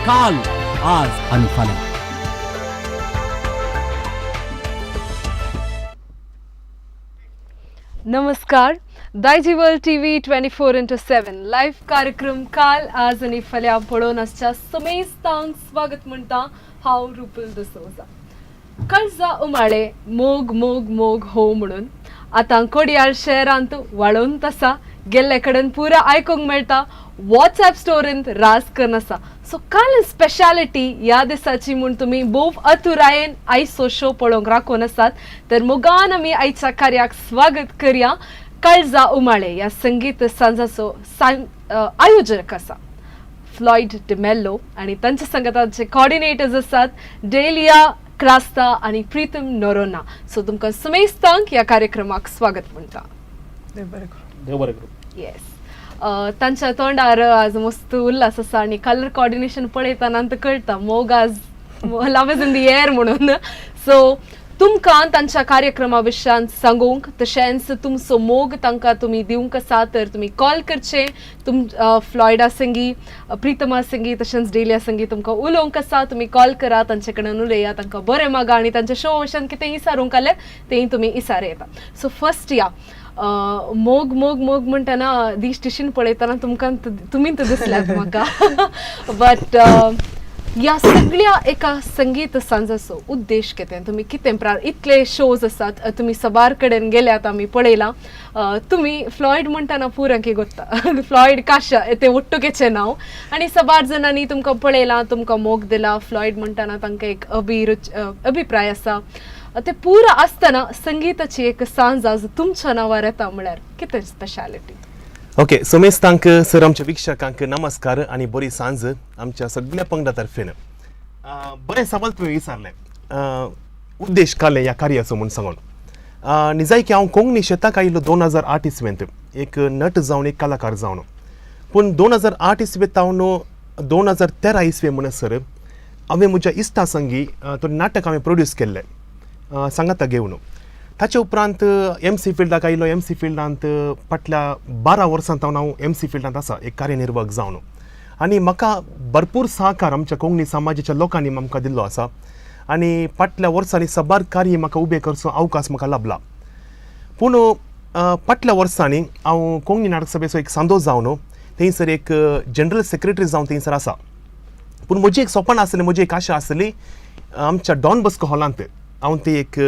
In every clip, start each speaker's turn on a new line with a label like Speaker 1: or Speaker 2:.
Speaker 1: काल, आज आनी फाल्यां.
Speaker 2: नमस्कार. Daijiworld TV 24x7 live कार्यक्रम काल, आज आनी फाल्यां पळोवन आसच्या समेस्तांक स्वागत म्हणटा हांव रुपल दसोजा. काळजा उमाळे, मोग मोग मोग हो म्हणून आतां कोडियाळ शहरांत वाळोवन आसा. गेल्ले कडेन पुरा आयकूंक मेळटा. वॉट्सएप स्टोरींत राज करून आसा. सो काल स्पेशालिटी ह्या दिसाची म्हूण तुमी भोव अतुरायेन आयचो शो पळोवंक राखून आसात. तर मोगान आमी आयच्या कार्याक स्वागत करया. काळजा उमाळे ह्या संगीत सांजाचो आयोजक आसा फ्लॉयड डिमेल्लो आणि तांच्या संगताचे कॉर्डिनेटर्स आसात डेलिया क्रास्ता आणि प्रीतम नोरोना. सो तुमकां समेस्तांक ह्या कार्यक्रमाक स्वागत म्हणटा.
Speaker 3: देव बरें करूं.
Speaker 4: देव बरें करूं.
Speaker 2: येस, तांच्या तोंडार आज मस्त उल्हास आसा आणि कलर कॉर्डिनेशन पळयतना आमकां कळटा मोग आज love is in the air म्हणून. सो तुमकां तांच्या कार्यक्रमा विशयान सांगूंक तशेंच तुमचो मोग तांकां तुमी दिवंक आसा तर तुमी कॉल करचे. तुम फ्लॉयडा संगी, प्रितमा संगी, तशेंच डेलिया संगी तुमकां उलोवंक आसा, तुमी कॉल करा, तांचे कडेन उलया, तांकां बरें मागा आनी तांच्या शो विशयान कितें इसारूंक आल्यार तेंय तुमी इसार येता. सो फर्स्ट या मोग मोग मोग म्हणटना दीस टिशीन पळयतना तुमकां तुमी तर दिसल्यात म्हाका, बट ह्या सगळ्या एका संगीत सांजाचो उद्देश कितें? तुमी कितें इतले शोज आसात, तुमी सबार कडेन गेल्यात, आमी पळयलां. तुमी फ्लॉयड म्हणटना पुरांकी गोत्ता, फ्लॉयड काशा ते ಒಟ್ಟುಗೆಚೆ नांव आनी सबार जणांनी तुमकां पळयलां, तुमकां मोग दिला. फ्लॉयड म्हणटना तांकां एक अभिरुच अभिप्राय आसा. ते पुरा आसतना संगीताची एक सांज आज तुमच्या नांवार येता म्हळ्यार कितें स्पेशालिटी?
Speaker 5: ओके, समेस्तांक, सर आमच्या वीक्षकांक नमस्कार आनी बरी सांज आमच्या सगळ्या पंगडा तर्फेन. बरें सवाल तुवें विचारलें, उद्देश काले ह्या कार्याचो म्हूण सांगून. निजायकी हांव कोंकणी शेताक आयिल्लो 2008 इसवेंत, एक नट जावन, एक कलाकार जावन. पूण 2008 इसवेंत हांव 2013 इसवे म्हणसर हांवें म्हज्या इश्टा संगी तो नाटक हांवें प्रोड्यूस केल्लें, सांगाता घेवन. ताचे उपरांत एम सी फिल्डाक आयलो. एम सी फिल्डांत फाटल्या 12 वर्सां हांव एम सी फिल्डांत आसा एक कार्यनिर्वाहक जावन आनी म्हाका भरपूर सहकार आमच्या कोंकणी समाजाच्या लोकांनी आमकां दिल्लो आसा आनी फाटल्या वर्सांनी साबार कार्य म्हाका उबें करचो अवकाश म्हाका लाबला. पूण फाटल्या वर्सांनी हांव कोंकणी नाटक सभेचो एक सांदो जावन थंयसर एक जनरल सेक्रेटरी जावन थंयसर आसा. पूण म्हजी एक सपन आसलें, म्हजी एक आशा आसली, आमच्या डॉन बॉस्को हॉलांत हांव ते एक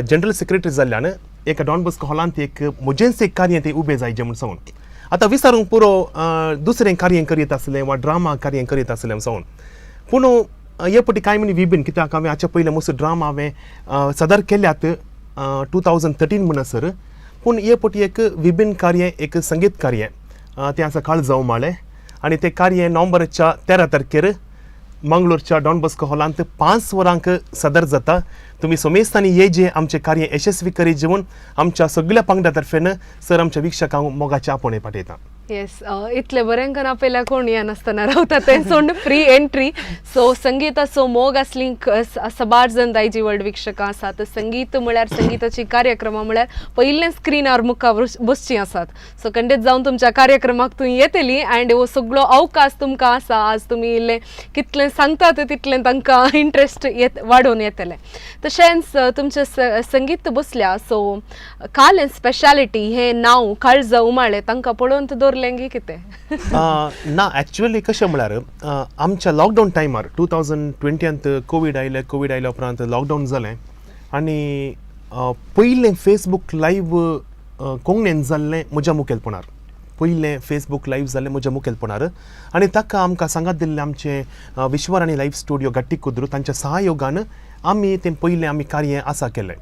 Speaker 5: जनरल सेक्रेटरी जाल्ल्यान एका डॉन बॉस्को हॉलांत एक म्हजेंच एक कार्य तें उबें जायचें म्हूण सांगून. आतां विचारूंक पुरो, दुसरें कार्य करीत आसलें वा ड्रामा कार्य करीत आसलें म्हूण सांगून. पूण हे पटी कांय म्हणी विबीन, कित्याक हांवें हाच्या पयलें मस्त ड्रामा हांवें सदर केल्यात 2013 म्हणसर. पूण हे पटी एक विभिन्न कार्य, एक संगीत कार्य, तें आसा काळजा उमाळें आनी तें कार्य नोव्हेंबराच्या 13 तारखेर मंगळूरच्या डॉन बॉस्को हॉलांत 5 वरांक सदर जाता. तुमी समेस्तांनी ये जे आमचें कार्य यशस्वी करीत जेवन आमच्या सगळ्या पंगडा तर्फेन सर आमच्या वीक्षकांक मोगाचे आपोवणें पाठयता.
Speaker 2: येस, इतले बरें करून आपयल्या, कोण येनासतना रावता तें सोड. Free entry. सो संगीताचो मोग आसली सबार जण दायजी वर्ल्ड वीक्षकां आसात. संगीत म्हळ्यार, संगीताची कार्यक्रमां म्हळ्यार पयलें स्क्रिनार मुखार बसचीं आसात. सो खंडीत जावन तुमच्या कार्यक्रमाक तूं येतली अँड हो सगळो अवकाश तुमकां आसा. आज तुमी इल्लें कितलें सांगतात तितलें तांकां इंट्रस्ट येत वाडोवन येतलें. तशेंच तुमचें संगीत बसल्या. सो काल स्पेशालिटी हें नांव काळजा उमाळे तांकां पळोवन दवरलें गी कितें?
Speaker 5: ना, एक्चुअली कशें म्हळ्यार आमच्या लॉकडावन टायमार 2020त कोवीड आयलें. कोवीड आयल्या उपरांत लॉकडावन जालें आनी पयलें फेसबूक लायव्ह कोंकणीन जाल्लें म्हज्या मुखेलपणार, पयलें फेसबूक लायव्ह जाल्लें म्हज्या मुखेलपणार आनी ताका आमकां सांगात दिल्लें आमचें विश्वराणी लायव्ह स्टुडियो गट्टी कुद्रू, तांच्या सहयोगान आमी तें पयलें आमी कार्य आसा केलें.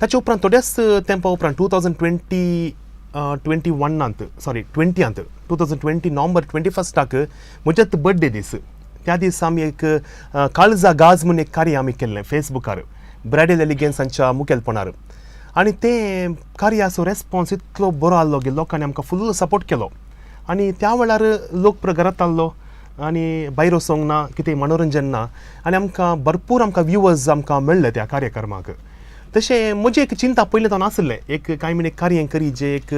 Speaker 5: ताचे उपरांत थोड्याच तेंपा उपरांत 2020 21नांत, सॉरी, 20यांत, 2020 नोव्हेंबर 21टाक म्हज्याच बर्थडे दीस, त्या दिसा आमी एक काळजा गाज म्हूण एक कार्य आमी केल्लें फेसबुकार ब्रायडल एलिगन्स हांच्या मुखेलपणार आनी तें कार्याचो रेस्पॉन्स इतलो बरो आहलो की लोकांनी आमकां फुल सपोर्ट केलो आनी त्या वेळार लोक घरात आहलो आनी भायर वचोंक ना, कितें मनोरंजन ना आनी आमकां भरपूर आमकां व्युवर्स आमकां मेळ्ळे त्या कार्यक्रमाक. तशें म्हजें एक चिंता पयलीं जावन आसलें, एक कांय म्हण एक कार्य करी जे एक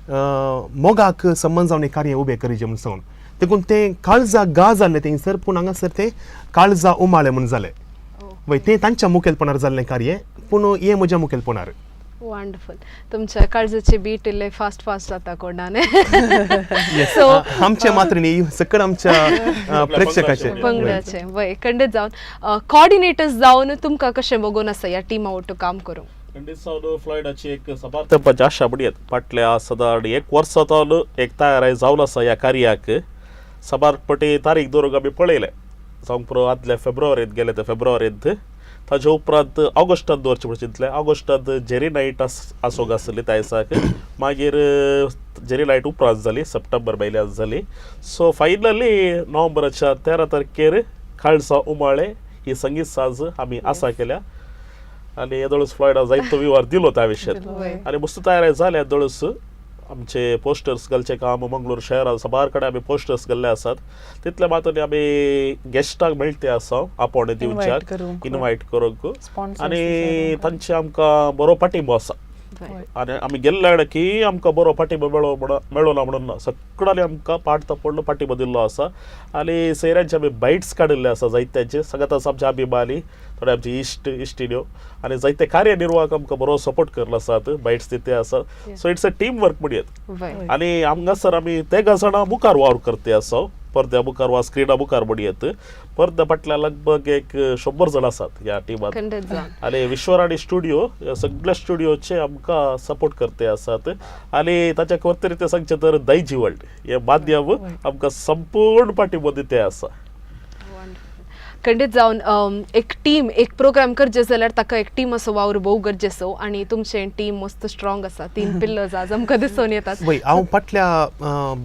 Speaker 5: मोगाक संबंद जावन एक कार्य उबें करी जे म्हूण सांगून. देखून तें काळजा गा जाल्लें थंयसर, पूण हांगासर तें काळजा उमाळे म्हूण जालें. वय, तें तांच्या मुखेलपणार जाल्लें कार्य, पूण हें म्हज्या मुखेलपणार.
Speaker 2: वंडरफुल. तुमच्या काळजाचे बीट इल्ले फास्ट फास्ट जाता कोणाने.
Speaker 5: येस, आमचे मात्र न्ही, सकळ आमच्या प्रेक्षकाचे.
Speaker 2: पंगडाचे. वय, खंडीत जावन कॉर्डिनेटर्स जावन तुमकां कशें बघून आसा ह्या टिमा ओटू काम करूंक?
Speaker 3: खंडीत सावन फ्लॉयडाची एक सबार तेंपाची आशा म्हणयेत. फाटल्या सादारण एक वर्सा जावन एक तयाराय जावन आसा ह्या कार्याक. साबार पटी तारीख दवरूंक आमी पळयलें, जावंक पुरो आदल्या फेब्रुवारींत गेले ते फेब्रुवारींत, ताजे उपरांत ऑगस्टांत दवरचें म्हूण चिंतलें. ऑगस्टांत जेरी नायट आसूंक आसली त्या दिसाक, मागीर जेरी नायट उपरांत जाली, सप्टेंबर म्हयन्यांत जाली. सो फायनली नोव्हेंबराच्या 13 तारखेर काळसा उमाळे ही संगीत साज आमी आसा केल्या आनी येदोळूच फ्लॉयडा जायतो विवार दिलो त्या विशयात आनी मस्त तयारी जाल्या. येदोळूच आमचे पोस्टर्स घालचें काम, मंगळूर शहरांत साबार कडेन आमी पोस्टर्स घाल्ले आसात. तितले मात्र आमी गेस्टांक मेळटे आसा आपोवणें दिवच्याक, इनवायट करूंक, आनी तांचे आमकां बरो पाठिंबो आसा. आनी आमी गेल्ल्या कडेन की आमकां बरो पाठिंबो मेळो म्हणून मेळो ना म्हणून ना, सगळ्यांनी आमकां पाट तपडलो पाठिंबो दिल्लो आसा. आनी सैऱ्यांचे आमी बायट्स काडिल्ले आसा जायत्यांचे, सगळ्यात आसा आमचे अभिमानी, थोडे आमचे इश्ट इश्टिण्यो आनी जायते कार्यनिर्वाहक आमकां बरो सपोर्ट करले आसात, बायट्स दिते आसा. So it's a team work म्हणयेत. आनी हांगासर आमी तेगा जाणां मुखार वावर करते आसा, पडद्या मुखार वा स्क्रिना मुखार म्हणयेत. पडद्या फाटल्या लगभग एक 100 जाण आसात ह्या टिमांत. आनी विश्वराणी स्टुडियो ह्या सगळ्या स्टुडियोचे आमकां सपोर्ट करते आसात. आनी ताच्या अतिरिक्त सांगचें तर दायजी वर्ल्ड हें माध्यम आमकां संपूर्ण पाठिंबो दिते आसा.
Speaker 2: खंडीत जावन एक टीम एक प्रोग्राम करचे जाल्यार ताका एक टीम असो वावर भोव गरजेचो आनी तुमचें टीम मस्त स्ट्रॉंग आसा. 3 पिल्लर्स आज आमकां दिसून येतात.
Speaker 5: वय, हांव फाटल्या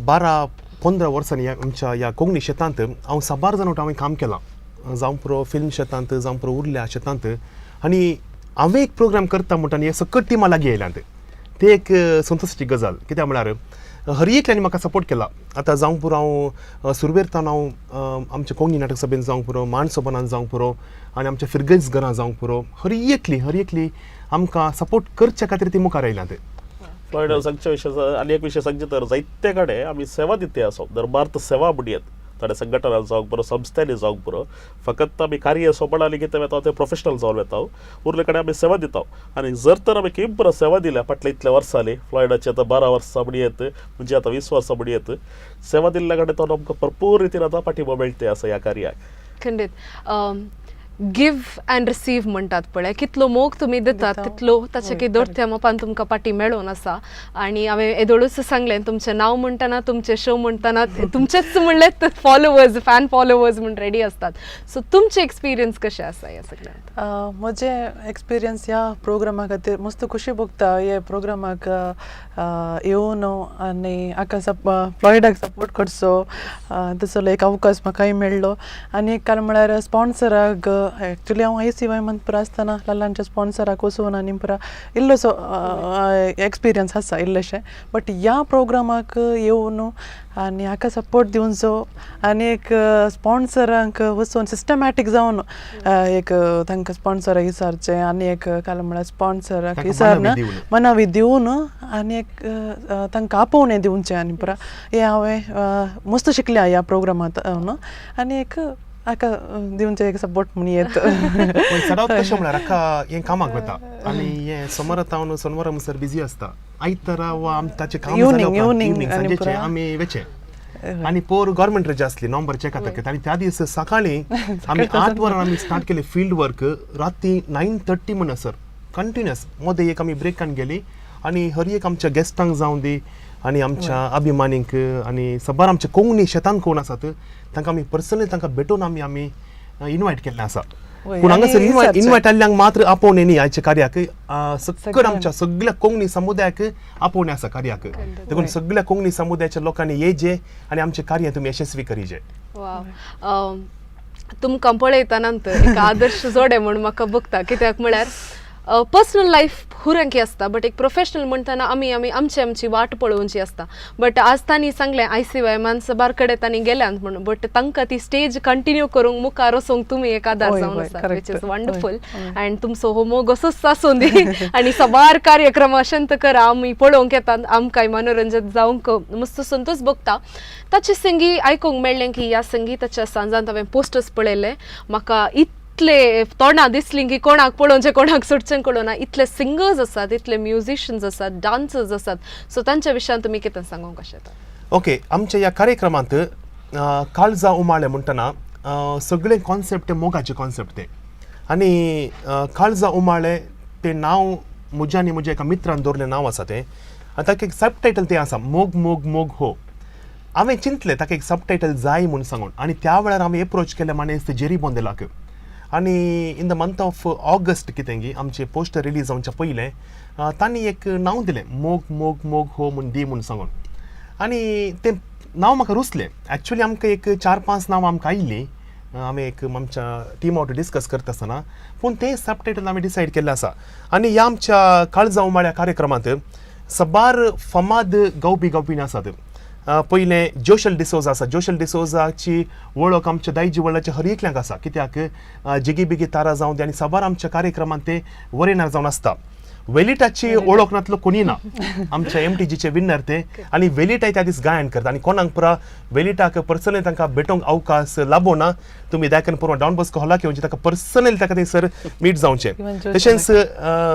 Speaker 5: 12-15 वर्सांनी आमच्या ह्या कोंकणी शेतांत हांव साबार जाण हांवें काम केलां, जावं पुरो फिल्म शेतांत, जावं पुरो उरल्या शेतांत. आनी हांवें एक प्रोग्राम करता म्हणटा आनी हे सकट टिमा लागीं आयल्यांत, ते एक संतोशाची गजाल. कित्याक म्हळ्यार हर एकल्यानी म्हाका सपोर्ट केला. आतां जावंक पुरो हांव सुरवेर हांव आमच्या कोंकणी नाटक सभेन जावंक पुरो, मान सोबनान जावंक पुरो, आनी आमच्या फिरगज घरां जावंक पुरो, हर एकली आमकां सपोर्ट करच्या खातीर ती मुखार आयल्यांत.
Speaker 3: फ्लॉयडा सांगच्या विशय आनी एक विशय सांगचे तर जायते कडेन आमी सेवा दिते आसा, दरबार सेवा म्हणयेत, थोड्या संघटनां जावंक पुरो, संस्थांनी जावंक पुरो. फकत आमी कार्य सोंपण आनी कितें वता तें प्रोफेशनल जावन वता, उरले कडेन आमी सेवा दिता. आनी जर तर आमी किम पुरो सेवा दिल्या फाटल्या इतल्या वर्सांनी, फ्लॉयडाचे आतां 12 वर्सां म्हणयेत, म्हणजे आतां 20 वर्सां म्हणयेत, सेवा दिल्ल्या कडेन तो आमकां भरपूर रितीन आतां पाठिंबो मेळटे आसा ह्या कार्याक.
Speaker 2: खंडीत गिव अँड रिसीव म्हणटात पळय, कितलो मोग तुमी दितात तितलो ताचे की दोडत्या मोपान तुमकां पाटी मेळोन आसा. आनी हांवें येदोळूच सांगलें, तुमचें नांव म्हणटना, तुमचें शो म्हणटना तुमचेच म्हणले फॉलोवर्स, फॅन फॉलोवर्स म्हण रेडी असतात. सो तुमचे एक्सपिरियन्स कशें आसा ह्या सगळ्यांत?
Speaker 4: म्हजें एक्सपिरियन्स ह्या प्रोग्रामा खातीर मस्त खुशी भोगता. हे प्रोग्रामाक येवन आनी हाका फ्लॉयडाक सपोर्ट करचो तसलो एक अवकाश म्हाकाय मेळ्ळो. आनी एक कारण म्हळ्यार स्पॉन्सराक एक्चुली हांव I C वाय मंत पुरा आसतना लालांच्या स्पॉन्सराक वचून आनी पुरा इल्लोसो एक्सपिरियन्स आसा इल्लेशें, बट ह्या प्रोग्रामाक येवन आनी हाका सपोर्ट दिवचो आनी एक स्पॉन्सरांक वचून सिस्टमॅटीक जावन एक तांकां स्पॉन्सराक विचारचें आनी एक काल म्हळ्यार स्पॉन्सराक विचारना मनावी दिवन आनी एक तांकां आपोवणें दिवचें आनी पुरा हें हांवें मस्त शिकल्या ह्या प्रोग्रामांत आनी एक हाका दिवचें एक सपोर्ट म्हूण येत.
Speaker 5: चडावत कशें म्हळ्यार हाका हें कामाक वता आनी हें सोमारा तावन सोनवारा म्हणसर बिजी आसता. आयतारा वा ताचें काम इवनींग सांजेचें आमी वेचें आनी पोर गव्हर्मेंट रजा आसली नोव्हेंबराच्या 1 तारखेर, आनी त्या दीस सकाळीं आमी 8 वरां आमी स्टार्ट केलें फिल्ड वर्क, राती 9:30 म्हणसर कंटिन्युअस मदें एक आमी ब्रेकान गेली आनी हर एक आमच्या गेस्टांक जावं दी आनी आमच्या अभिमानींक आनी सबार आमच्या कोंकणी शेतान कोण आसात तांकां आमी पर्सनली तांकां भेटून आमी आमी इनवायट केल्लें आसा. पूण हांगासर इनवायट आयल्ल्यांक मात्र आपोवणें न्ही आयच्या कार्याक, सकड आमच्या सगळ्या कोंकणी समुदायाक आपोवणें आसा कार्याक. देखून सगळ्या कोंकणी समुदायाच्या लोकांनी येजे आनी आमचें कार्य तुमी यशस्वी करीजे.
Speaker 2: वा, तुमकां पळयता नंतर एक आदर्श जोडे म्हूण म्हाका बघता, कित्याक म्हळ्यार पर्सनल लायफ हुरांकी आसता, बट एक प्रोफेशनल म्हणटना आमी आमी आमची आमची वाट पळोवची आसता. बट आज तांणी सांगलें आयसीवायमान साबार कडेन तांणी गेल्यात म्हणून, बट तांकां ती स्टेज कंटिन्यू करूंक मुखार वचूंक तुमी एक आदार जावन आसा, which is wonderful. And तुमचो हो मोग असोच आसूं दी आनी साबार कार्यक्रम अशेंत करा, आमी पळोवंक येतात, आमकांय मनोरंजन जावंक मस्त संतोश भोगता. ताचे संगी आयकूंक मेळ्ळें की ह्या संगीताच्या सांजांत हांवें पोस्टर्स पळयले, म्हाका इतले तोंडां दिसलीं की कोणाक पळोवचें कोणाक सोडचें कळना. इतले सिंगर्स आसात, इतले म्युजिशियन्स आसात, डान्सर्स आसात, सो तांच्या विशयान तुमी कितें सांगूंक कशें येता?
Speaker 5: ओके, आमच्या ह्या कार्यक्रमांत काळजा उमाळे म्हणटना सगळे कॉन्सेप्ट मोगाचे कॉन्सेप्ट ते. आनी काळजा उमाळे ते नांव म्हज्या आनी म्हज्या एका मित्रान दवरलें नांव आसा तें. आनी ताका एक सब टायटल तें आसा, मोग मोग मोग हो. हांवें चिंतलें ताका एक सब टायटल जाय म्हूण सांगून, आनी त्या वेळार हांवें एप्रोच केलें मानेस्त जेरी बोंदेलाक. आनी in the month of August कितें गी आमचें पोस्टर रिलीज जावच्या पयलें तांणी एक नांव दिलें, मोग मोग मोग हो म्हूण दी म्हूण सांगून. आनी तें नांव म्हाका रुचलें. एक्चुअली आमकां एक 4-5 नांवां आमकां आयिल्लीं, आमी एक आमच्या टीम आवट डिस्कस करता आसतना, पूण तें सब टायटल आमी डिसायड केल्लें आसा. आनी ह्या आमच्या काळजा उमाळ्या कार्यक्रमांत साबार फामाद गावपी गावपी आसात. पयलें जोशल डिसोजा आसा. जोशल डिसोजाची वळख आमच्या दायजी वळाच्या हर एकल्याक आसा, कित्याक जिगी बिगी तारा जावं दी आनी साबार आमच्या कार्यक्रमांत ते वरेनार जावन आसता. वेलिटाची ओळख नातलो कोणी ना, आमच्या एमटीजीचे विन्नर ते. आनी वेलिटाय त्या दीस गायन करता. आनी कोणाक पुरा वेलिटाक पर्सनली तांकां भेटोवंक अवकाश लाबो ना, तुमी दायकन पुरो डॉन बॉस्को हॉलाक येवचे, ताका पर्सनली ताका थंयसर मीट जावचें. तशेंच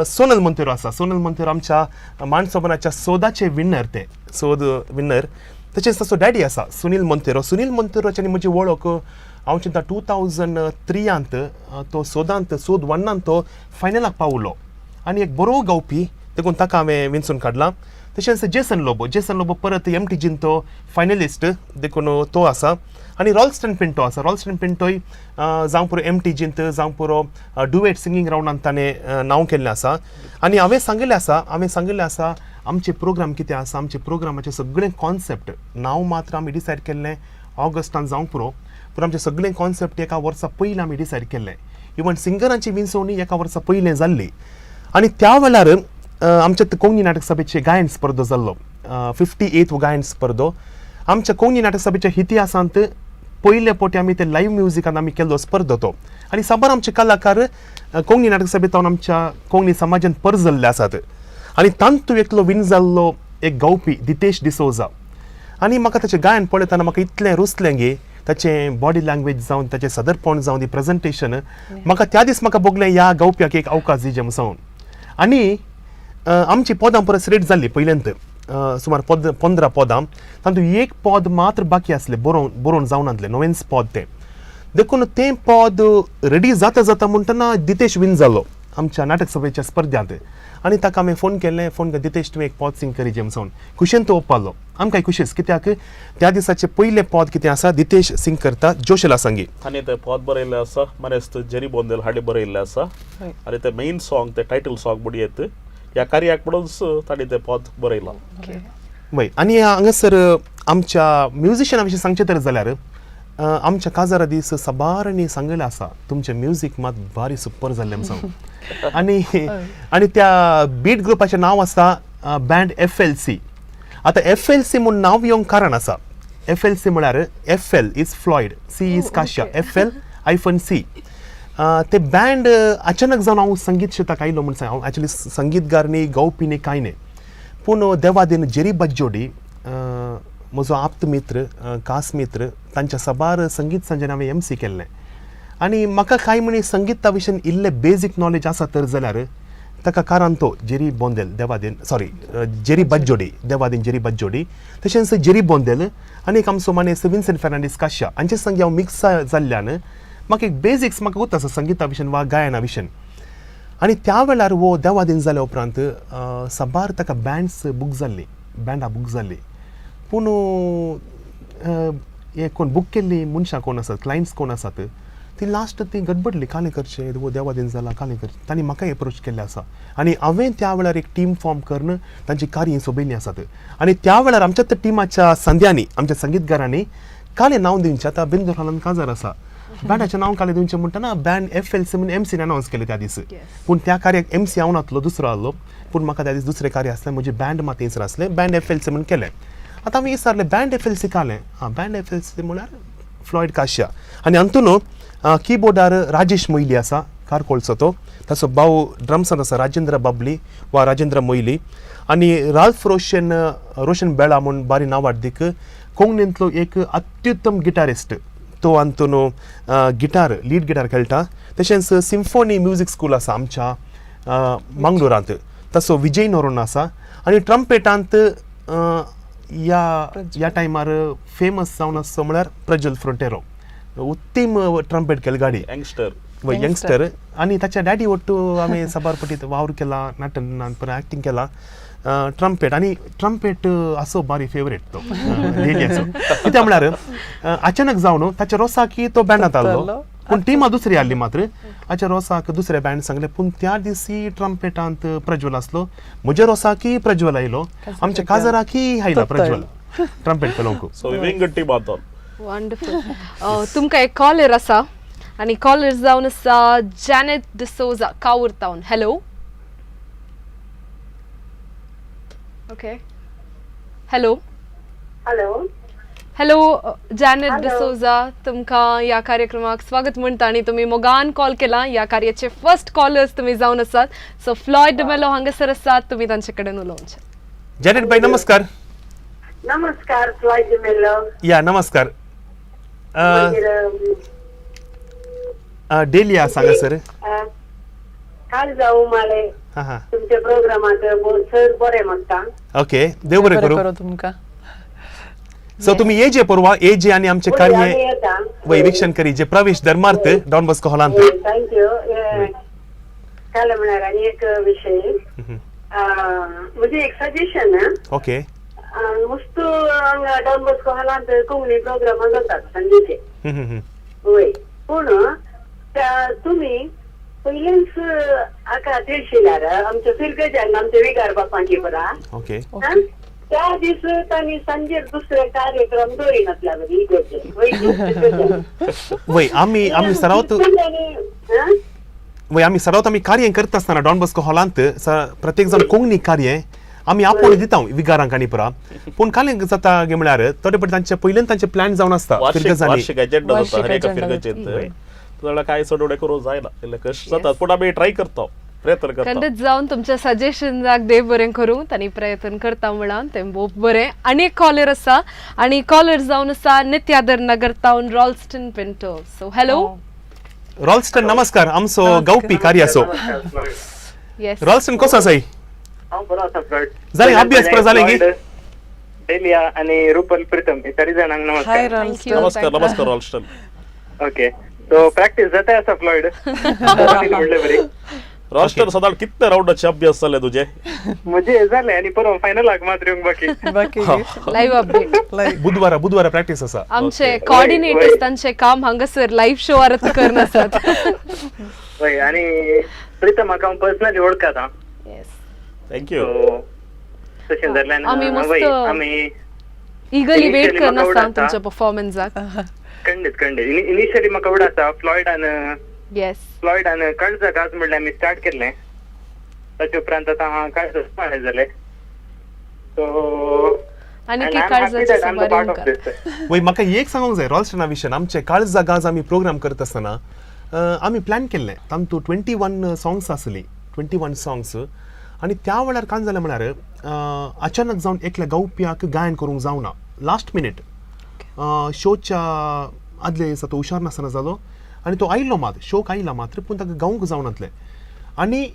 Speaker 5: सोनल मंतेरो आसा. सोनल मंतेरो आमच्या मानसोबनाच्या सोदाचे विन्नर ते, सोद विन्नर. तशेंच ताचो डॅडी आसा सुनील मंतेरो. सुनील मंतेरोची आनी म्हजी वळख हांव चिंता 2003 तो सोदांत सोद वन्नांत तो फायनलाक पावलो आनी एक बरो गावपी, देखून ताका हांवें विंचून काडला. तशेंच जेसन लोबो. जेसन लोबो परत एमटीजीन तो फायनलिस्ट, देखून तो आसा. आनी रॉल्स्टन पिंटो आसा. रॉल्स्टन पिंटोय जावं पुरो एमटीजींत जावं पुरो डुएट सिंगींग रावंडान ताणें नांव केल्लें आसा. आनी हांवें सांगिल्लें आसा आमचे प्रोग्राम कितें आसा, आमचे प्रोग्रामाचे सगळे कॉन्सेप्ट नांव मात्र आमी डिसायड केल्लें ऑगस्टान जावंक पुरो, पूण आमचे सगळे कॉन्सेप्ट एका वर्सा पयलीं आमी डिसायड केल्लें. इवन सिंगरांची विंचवणी एका वर्सा पयलें जाल्ली. आनी त्या वेळार आमच्या कोंकणी नाटक सभेचे गायन स्पर्धो जाल्लो, 58th गायन स्पर्धो. आमच्या कोंकणी नाटक सभेच्या इतिहासांत पयले फावटी आमी ते लायव्ह म्युजिकान आमी केल्लो स्पर्धो तो. आनी साबार आमचे कलाकार कोंकणी नाटक सभेंत आमच्या कोंकणी समाजान परजल्ले आसात. आनी तांतू एकलो विन जाल्लो एक गावपी दितेश डिसोजा. आनी म्हाका ताचें गायन पळयतना म्हाका इतलें रुचलें गे, ताचें बॉडी लँग्वेज जावन ताचें सदरपण जावन दी प्रेजेंटेशन, म्हाका त्या दीस म्हाका भोगलें ह्या गावप्याक एक अवकाश दिजे म्हूण सांगून. आनी आमची पदां परस रेट जाल्ली पयल्यांत सुमार 15 पदां, तातूंत एक पद मात्र बाकी आसलें बरोवन बरोवन जावनातलें, नवेंच पद तें. देखून तें पद रेडी जाता जाता म्हणटना दितेश विन जालो आमच्या नाटक सभेच्या स्पर्ध्यांत. आनी ताका हांवें फोन केलें, फोन दितेश तुवें एक पद सिंग करी म्हूण सांगून. खुशेन तो ओपालो, आमकांय खुशीच, कित्याक त्या दिसाचें पयलें पद कितें आसा दितेश सिंग करता जोशला संगी.
Speaker 3: आनी तें पद बरयल्लें आसा मानेस्त जेरी बोंदेल हांणी बरयल्लें आसा. आनी तें मेन सॉंग तें टायटल सॉंग म्हणयेत ह्या कार्याक म्हणूनच तांणी तें पद बरयलां.
Speaker 5: वय, आनी हांगासर आमच्या म्युजिशना विशीं सांगचें तर जाल्यार आमच्या काजारा दीस साबारांनी सांगिल्लें आसा तुमचें म्युजीक मात भारी सुपर जाल्लें म्हूण सांगून. आनी आनी त्या बीट ग्रुपाचें नांव आसा बँड FLC. आतां FLC म्हूण नांव येवंक कारण आसा. FLC म्हळ्यार FL is Floyd, C is Kasia, FL-C. ते बँड अचानक जावन हांव संगीत क्षेत्राक आयलो म्हूण सांग. हांव एक्चुअली संगीतगार न्ही, गावपी न्ही, कांय न्ही, पूण देवादीन जेरी बज्जोडी म्हजो आप्त मित्र, खास मित्र, तांच्या साबार संगीत संजन हांवें MC केल्लें. आनी म्हाका कांय म्हणी संगीता विशीं इल्लें बेजीक नॉलेज आसा तर जाल्यार ताका कारण तो जेरी बोंदेल देवादीन, सॉरी जेरी बज्जोडी, देवादीन जेरी बज्जोडी, तशेंच जेरी बोंदेल आनी एक आमचो मानेस्त विन्सन फेर्नांडीस काश्या हांचे संगी हांव मिक्स जाल्ल्यान म्हाका एक बेजिक्स म्हाका उरता आसा संगीता विशीं वा गायना विशीं. आनी त्या वेळार हो देवादीन जाल्या उपरांत साबार ताका बँड्स बूक जाल्ली, बँडां बूक जाल्ली, पूण हे कोण बूक केल्ली मनशां कोण आसात, क्लायंट्स कोण आसात, ती लास्ट ती गडबडली, कालें करचें, हो देवादीन जाला कालें करचें. तांणी म्हाका एप्रोच केल्लें आसा आनी हांवें त्या वेळार एक टीम फॉर्म करून तांची कार्य सोबयल्लीं आसात. आनी त्या वेळार आमच्या त्या टिमाच्या संद्यांनी आमच्या संगीतकारांनी कालें नांव दिवचें. आतां बिंदूर हॉलान काजार आसा. बँडाचें नांव कालें दिवचें म्हणटना बँड एफ एल सी म्हणून एमसीन अनावन्स केलें त्या दीस. पूण त्या कार्याक एमसी हांव नातलो, दुसरो आहलो. पूण म्हाका त्या दीस दुसरें कार्य आसलें, म्हजें बँड मात थंयसर आसलें. बँड एफ एल सी म्हणून केलें. आतां आमी विचारलें बँड एफ एल सी कालें. आं, बँड एफ एल सी म्हळ्यार फ्लॉयड काश्या आनी अंतून किबोर्डार राजेश मोयली आसा, कारकोळचो तो, ताचो भाव ड्रम्सान आसा राजेंद्र बाबली वा राजेंद्र मोयली, आनी राल्फ रोशन रोशन बेळा म्हूण बारी नांवाडदीक कोंकणींतलो एक अत्युत्तम गिटारिस्ट, तो अंतून गिटार लीड गिटार खेळटा. तशेंच सिम्फोनी म्युजीक स्कूल आसा आमच्या मंगलोरांत, तसो विजय नोरोन आसा. आनी ट्रम्पेटांत ह्या ह्या टायमार फेमस जावन आसचो म्हळ्यार प्रज्वल फ्रोंटेरो, उत्तीम ट्रम्पेट खेळगाडी,
Speaker 3: यंगस्टर.
Speaker 5: वय यंगस्टर. आनी ताच्या डॅडी ಒಟ್ಟು आमी साबार पटीत वावर केला, नाटन परत एक्टींग केला. ट्रम्पेट आनी ट्रम्पेट असो बारी फेवरेट तो डेलियाचो, कित्याक म्हळ्यार अचानक जावन ताच्या रोसाकी तो बँडांत आहलो, पूण टिमा दुसरी आहली. मात्र हाच्या रोसाक दुसरे बँड सांगले, पूण त्या दिसी ट्रम्पेटांत प्रज्वल आसलो. म्हज्या रोसाकी प्रज्वल आयलो, आमच्या काजराकी आयला प्रज्वल ट्रम्पेट खेळोंक.
Speaker 3: सो विंगड टीम आतां.
Speaker 2: वंडरफूल. तुमकां एक कॉलर आसा आनी कॉलर जावन आसा Janet D'Souza, Cavour town. Hello, okay, hello.
Speaker 6: Hello.
Speaker 2: Hello Janet
Speaker 6: Hello.
Speaker 2: D'Souza, तुमकां ह्या कार्यक्रमाक स्वागत म्हणटा आनी तुमी मोगान कॉल केला. ह्या कार्याचे फर्स्ट कॉलर्स तुमी जावन आसात. सो फ्लॉयड डिमेलो हांगासर आसात, तुमी तांचे कडेन उलोवचें.
Speaker 5: जॅनेट बाय, नमस्कार.
Speaker 6: नमस्कार फ्लॉयड डिमेलो.
Speaker 5: या, नमस्कार.
Speaker 6: मागीर
Speaker 5: डेलिया सांगा सर.
Speaker 6: काल जाऊ माळे
Speaker 5: हां हां
Speaker 6: तुमच्या प्रोग्रामाक सर बरें म्हणटा.
Speaker 5: ओके, देव बरें करूं.
Speaker 4: करूं तुमकां.
Speaker 5: सो तुम्ही ये जे परवा ये जे आनी आमचे
Speaker 6: आमी
Speaker 5: कार्य
Speaker 6: येता.
Speaker 5: वय वीक्षण करी जे प्रवेश धर्मार्थ डॉन बॉस्को हॉलांत.
Speaker 6: Thank you. काल म्हळ्यार आनी एक विशय, म्हजें एक सजेशन.
Speaker 5: ओके.
Speaker 6: मस्त हांगा डॉन बॉस्को हॉलांत कोंकणी प्रोग्रामां जातात सांजेचे.
Speaker 5: हम्म, हम्म.
Speaker 6: वय, पूण तुमी पयलेंच हाका तेळशिल्यार आमच्या फिरगजांक, आमच्या विगार बापांची बरा.
Speaker 5: ओके.
Speaker 6: हा? त्या दीस तांणी सांजेर दुसरे कार्यक्रम दवरिनासल्या बरी इगर्जे.
Speaker 5: वय, आमी आमी सरावत वय, आमी सरावत आमी कार्य करता आसतना डॉन बॉस्को हॉलांत प्रत्येक जाण कोंकणी कार्य आमी आपोवणी दिता विगारांक आनी पुरा. पूण काल जाता गे म्हळ्यार थोडे पटी तांचे पयल्यान तांचे प्लॅन जावन आसता
Speaker 3: वार्षिक
Speaker 5: फिरगजांनी.
Speaker 3: वार्षिक एजेंडा जाता
Speaker 4: वार्षिक
Speaker 3: हर एका
Speaker 4: agenda.
Speaker 3: फिरगजेंत, जाल्यार कांय चड करूंक जायना, इल्लें कश्ट जातात, पूण आमी ट्राय करता, प्रयत्न करता.
Speaker 2: खंडीत जावन तुमच्या सजेशनाक देव बरें करूं, तांणी प्रयत्न करता म्हणून तें भोव बरें. आनी एक कॉलर आसा आनी कॉलर जावन आसा नित्यादर नगर town Ralston Pinto. So hello.
Speaker 5: Ralston, नमस्कार. आमचो गावपी कार्याचो.
Speaker 2: येस.
Speaker 5: रॉल्स्टन, कसो आसाय?
Speaker 7: हांव बरो आसा फ्लॉयड.
Speaker 5: जालें, अभ्यास पुरो जालें की?
Speaker 7: डेलिया आनी रुपल, प्रितम हे चारी जाणांक
Speaker 4: हाय
Speaker 7: नमस्कार.
Speaker 4: रॉल्स्टन.
Speaker 3: नमस्कार, नमस्कार रॉल्स्टन.
Speaker 7: ओके, सो प्रॅक्टीस जाता आसा फ्लॉयड म्हणले बरी.
Speaker 3: रॉल्स्टन, सदां कितले रावंडाचे अभ्यास जाले तुजे?
Speaker 7: म्हजे जाले आनी परत फायनलाक मात्र येवंक बाकी.
Speaker 4: बाकी.
Speaker 2: Live update.
Speaker 4: लायक
Speaker 5: बुधवारा बुधवारा प्रॅक्टीस आसा.
Speaker 2: आमचे
Speaker 7: Okay.
Speaker 2: Coordinators
Speaker 7: वय.
Speaker 2: तांचे काम हांगासर लायव्ह शो आरत करून आसात.
Speaker 7: वय, आनी प्रितमाक हांव पर्सनली वळखता.
Speaker 2: येस.
Speaker 3: Thank you.
Speaker 7: सो तशें जाल्यार
Speaker 2: आमी मस्त
Speaker 7: वय आमी
Speaker 2: इगली वेट
Speaker 7: Initially
Speaker 2: करून
Speaker 7: म्हाका
Speaker 2: आसा
Speaker 7: आवडटा.
Speaker 2: तुमच्या परफॉर्मन्साक.
Speaker 7: खंडीत खंडीत, इनिशियली म्हाका आवड आसा फ्लॉयडान.
Speaker 2: येस.
Speaker 7: फ्लॉयडान काळजा गाज म्हणल्यार आमी स्टार्ट केल्लें, ताचे उपरांत आतां काळजा सुमारे जाले, सो
Speaker 2: आनी
Speaker 7: And
Speaker 2: की
Speaker 7: I'm happy
Speaker 2: काळजाचे
Speaker 7: that I'm the
Speaker 2: सुमार
Speaker 7: part of
Speaker 2: येवंक.
Speaker 7: this.
Speaker 5: वय, म्हाका एक सांगूंक जाय रॉल्स्टना विशयान. आमचे काळजा गाज आमी प्रोग्राम करता आसतना आमी प्लॅन केल्लें, तातूंत 21 सॉंग्स आसली, 21 सॉंग्स. आनी त्या वेळार कांय जालें म्हळ्यार अचानक जावन एकल्या गावप्याक गायन करूंक जावना. लास्ट मिनीट शोच्या आदल्या दिसा तो हुशार नासतना जालो आनी तो आयलो मात, शोक आयला मात्र, पूण ताका गावंक जावनातलें. आनी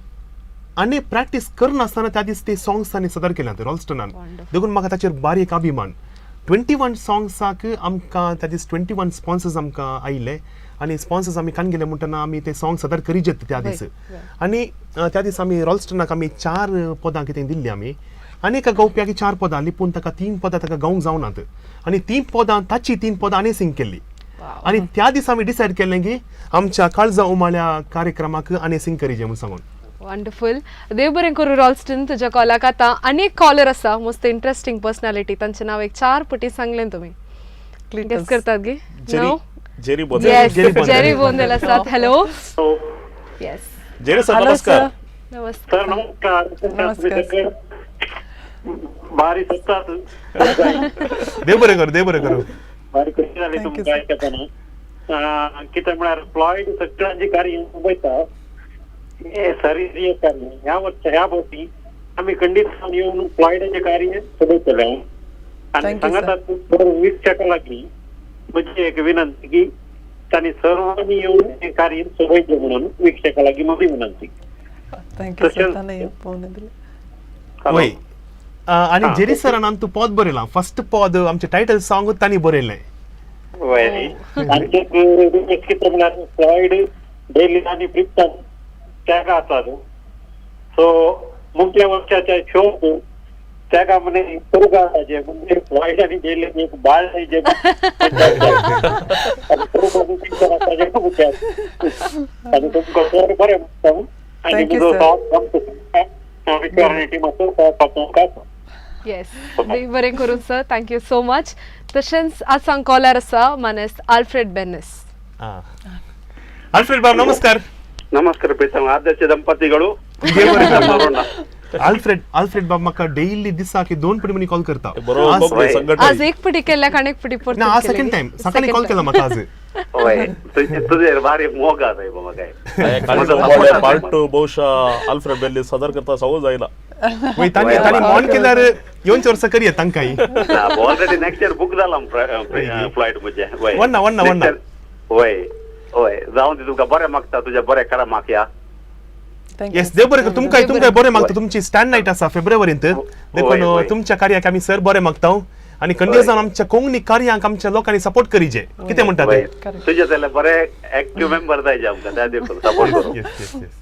Speaker 5: आनी प्रॅक्टीस करनासतना त्या दीस ते सॉंग्स तांणी सदर केल्यात रॉल्स्टनान. देखून म्हाका ताचेर बारीक अभिमान. 21 सॉंग्साक आमकां त्या दीस 21 स्पॉन्सर्स आमकां आयिल्ले आनी स्पॉन्सर्स आमी कान गेले म्हणटना आमी ते सॉंग सदर करीजेत त्या दीस. आनी त्या दीस आमी रॉल्स्टनाक आमी चार पदां कितें दिल्लीं आमी आनी एका गावप्याक चार पदां आसलीं, पूण ताका तीन पदां ताका गावंक जावनात आनी तीन पदां ताची तीन पदां आनी सिंग केल्ली. आनी त्या दिसा आमी डिसायड केल्लें की आमच्या काळजा उमाळ्या कार्यक्रमाक आनी सिंग करीजे म्हूण सांगून.
Speaker 2: वंडरफूल, देव बरें करूं रॉल्स्टन तुज्या कॉलाक. आतां आनी एक कॉलर आसा, मस्त इंट्रस्टींग पर्सनॅलिटी. तांचें नांव एक चार पटी सांगलें, तुमी गेस
Speaker 4: क्लिटस.
Speaker 2: करतात गे?
Speaker 3: जेरी.
Speaker 2: नांव?
Speaker 3: Jerry Bondel.
Speaker 2: Yes,
Speaker 5: Jerry Bondel.
Speaker 2: Jerry Bondel आसात. हॅलो. येस.
Speaker 3: जेरी सर,
Speaker 4: हॅलो
Speaker 3: नमस्कार.
Speaker 4: सर.
Speaker 2: नमस्कार.
Speaker 8: सर नमस्कार.
Speaker 4: नमस्कार, सर.
Speaker 8: भारी सत्तात.
Speaker 5: देव बरें करूं, देव बरें करूं.
Speaker 8: भारी खुशी जाली
Speaker 4: Thank you,
Speaker 8: तुमकां आयकतना. कितें म्हळ्यार फ्लॉयड सगळ्यांची कार्य पळयता हे सरी कार्य ह्या वर्सा ह्या भोवती आमी खंडीत येवन फ्लॉयडाचें कार्य सोडयतले आनी
Speaker 4: Thank you, sir.
Speaker 8: सांगात वीक्षकां लागली म्हजी एक विनंती की तांणी सर्वांनी येवन हें कार्य सोडयचें म्हणून वीक्षकां लागीं म्हजी विनंती.
Speaker 4: Thank you sir.
Speaker 8: तशेंच-
Speaker 4: ताणें फोन दिले.
Speaker 8: हॅलो.
Speaker 5: वय, आनी
Speaker 8: हा.
Speaker 5: जेरी सरान आमचो पद बरयलां, फर्स्ट पद आमचें टायटल सॉंग तांणी बरयलें.
Speaker 8: वय, आनी कितें म्हळ्यार फ्लॉयड डेली आनी प्रिप्टन त्यागा आसात, सो मुखल्या वर्साच्या शोक त्यागा म्हणे तुर्गाचे म्हणजे फ्लॉयड आनी डेली एक बाळ जे आनी तुमकां सर बरें म्हणटा आनी
Speaker 4: Thank you,
Speaker 8: म्हजो
Speaker 4: sir.
Speaker 8: साथ विचारणी टिमाचो साथ तुमकां.
Speaker 2: येस, देव बरें करूं sir, thank you so much. तशेंच आज हांग कॉलर आसा मानेस्त आल्फ्रेड बेनिस.
Speaker 5: आं, आल्फ्रेड बाब नमस्कार.
Speaker 9: ನಮಸ್ಕಾರ ಪ್ರೀತಮ್, ಆದರ್ಶ ದಂಪತಿಗಳು.
Speaker 5: देव बरें करूं.
Speaker 9: ನೋಡೋಣ.
Speaker 5: आल्फ्रेड, आल्फ्रेड बाब म्हाका डेली दिसाक दोन पटी मनी कॉल करता.
Speaker 3: बरो
Speaker 5: आज-
Speaker 3: कोंकणी
Speaker 2: आज
Speaker 3: संघटन.
Speaker 2: एक पटी केल्याक आनी एक पटी परतून
Speaker 5: ना, आज
Speaker 2: केली.
Speaker 5: सेकंड टायम सकाळी कॉल केला म्हाका आज.
Speaker 9: ಓಯ್, ತುಜೆ ಭಾರಿ ಮೋಗ ಅದ ಇವ ಮಗ.
Speaker 3: पार्ट टू बहुशा आल्फ्रेड बेल्ली सादर करता सांगू जायना.
Speaker 5: वय, तांणी तांणी मॉन केल्यार येवचे वर्सा करया तांकांय.
Speaker 9: ಆಲ್ರೆಡಿ ನೆಕ್ಸ್ಟ್ ಇಯರ್ ಬುಕ್ जाला फ्लायट मुझे. वय.
Speaker 5: वन्ना, वन्ना, वन्ना.
Speaker 9: वय वय, जावन ती तुमकां बरें मागता, तुझ्या बरें करा मागया.
Speaker 4: Thank you.
Speaker 5: Yes, देव बरें करूं तुमकां, तुमकां बरें मागता. तुमची स्टँड नायट आसा फेब्रुवारींत, देखून
Speaker 9: वय.
Speaker 5: तुमच्या कार्याक आमी सर बरें मागता आनी खंडीत जावन आमच्या कोंकणी कार्यांक आमच्या लोकांनी सपोर्ट करीजे. कितें म्हणटा
Speaker 9: वय
Speaker 5: ते?
Speaker 9: तुझ्या जाल्यार बरे एक्टिव्ह मेंबर जायचे आमकां, त्या देखून सपोर्ट करू.
Speaker 5: येस येस येस.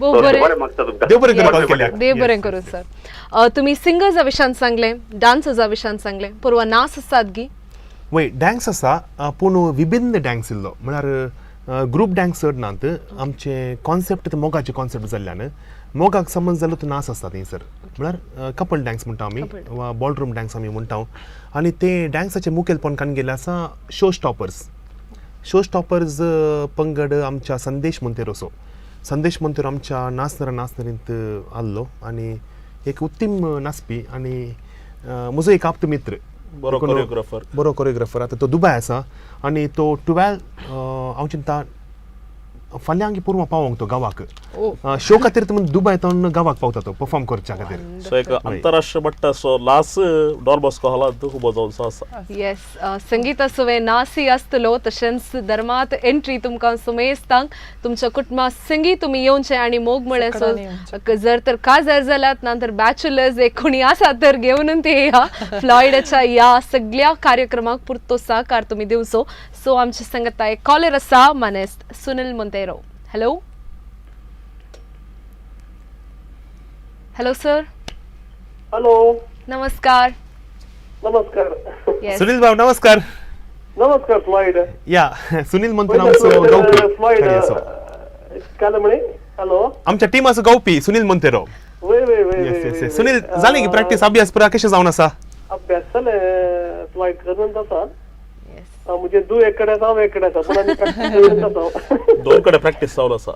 Speaker 2: भोव बरें.
Speaker 9: बरें मागता तुमकां.
Speaker 5: देव बरें करूं कॉल
Speaker 2: Yes.
Speaker 5: केल्यार.
Speaker 2: देव बरें करूं सर. तुमी सिंगर्सा विशयान सांगलें, डान्सर्सा विशयान सांगलें, परवा नाच आसात गी?
Speaker 5: वय, डान्स आसा, पूण विभिन्न डान्स इल्लो म्हळ्यार ग्रूप डान्स चड नात. आमचे कॉन्सेप्ट मोगाचे कॉन्सेप्ट जाल्ल्यान मोगाक समज जालो तो नाच आसता थंयसर, म्हळ्यार कपल डान्स म्हणटा आमी वा बॉलरूम डान्स आमी म्हणटा. आनी ते डान्साचें मुखेलपण कान गेल्लें आसा शो स्टॉपर्स. शो स्टॉपर्स पंगड आमच्या संदेश मोंतेरो, सो संदेश मोंतेरो आमच्या नाचणारा नाचणारींत आहलो आनी एक उत्तीम नाचपी आनी म्हजो एक आप्त मित्र.
Speaker 3: बरो
Speaker 5: देखून
Speaker 3: कोरियोग्राफर.
Speaker 5: बरो कोरियोग्राफर. आतां तो दुबाय आसा आनी तो 12 हांव चिंता फाल्यां की पुर्वा पावोंक तो गांवाक शो खातीर, तो दुबाय तावन गांवाक पावता तो परफॉर्म करच्या खातीर.
Speaker 3: सो एक आंतरराष्ट्रीय मट्टाचो लास डॉन बॉस्को हॉलांत उबो जावचो आसा.
Speaker 2: येस, संगीत आसूं, नासी आसतलो, तशेंच धर्मात एंट्री तुमकां सुमेस्तांक तुमच्या कुटुंबा संगी तुमी येवचें आनी मोग म्हळ्यार
Speaker 4: सगळ्यांनी
Speaker 2: सो जर तर काजार जाल्यात ना तर बॅचलर्स एक कोणी आसा तर घेवन ते ह्या फ्लॉयडाच्या ह्या सगळ्या कार्यक्रमाक पुरतो सहकार तुमी दिवचो. सो आमच्या संगता एक कॉलर आसा मानेस्त Sunil Monteiro. Hello, hello sir.
Speaker 8: Hello.
Speaker 2: नमस्कार.
Speaker 8: नमस्कार.
Speaker 2: येस.
Speaker 5: सुनील बाब नमस्कार.
Speaker 8: नमस्कार फ्लॉयड.
Speaker 5: या, सुनील मोंतेरो आमचो गावपी
Speaker 8: फ्लॉयड
Speaker 5: कार्याचो.
Speaker 8: काल म्हणे हॅलो.
Speaker 5: आमच्या टिमाचो गावपी सुनील मोंतेरो.
Speaker 8: वय वय वय.
Speaker 5: येस येस येस. सुनील, जालें की प्रॅक्टीस, अभ्यास पुरा कशें जावन आसा?
Speaker 8: अभ्यास जालें फ्लॉयड, करून आसा.
Speaker 2: येस.
Speaker 8: म्हणजे तूं एक कडेन आसा, हांव एक कडेन आसा, पूण आमी प्रॅक्टीस करून आसा.
Speaker 3: दोन कडेन प्रॅक्टीस जावन आसा.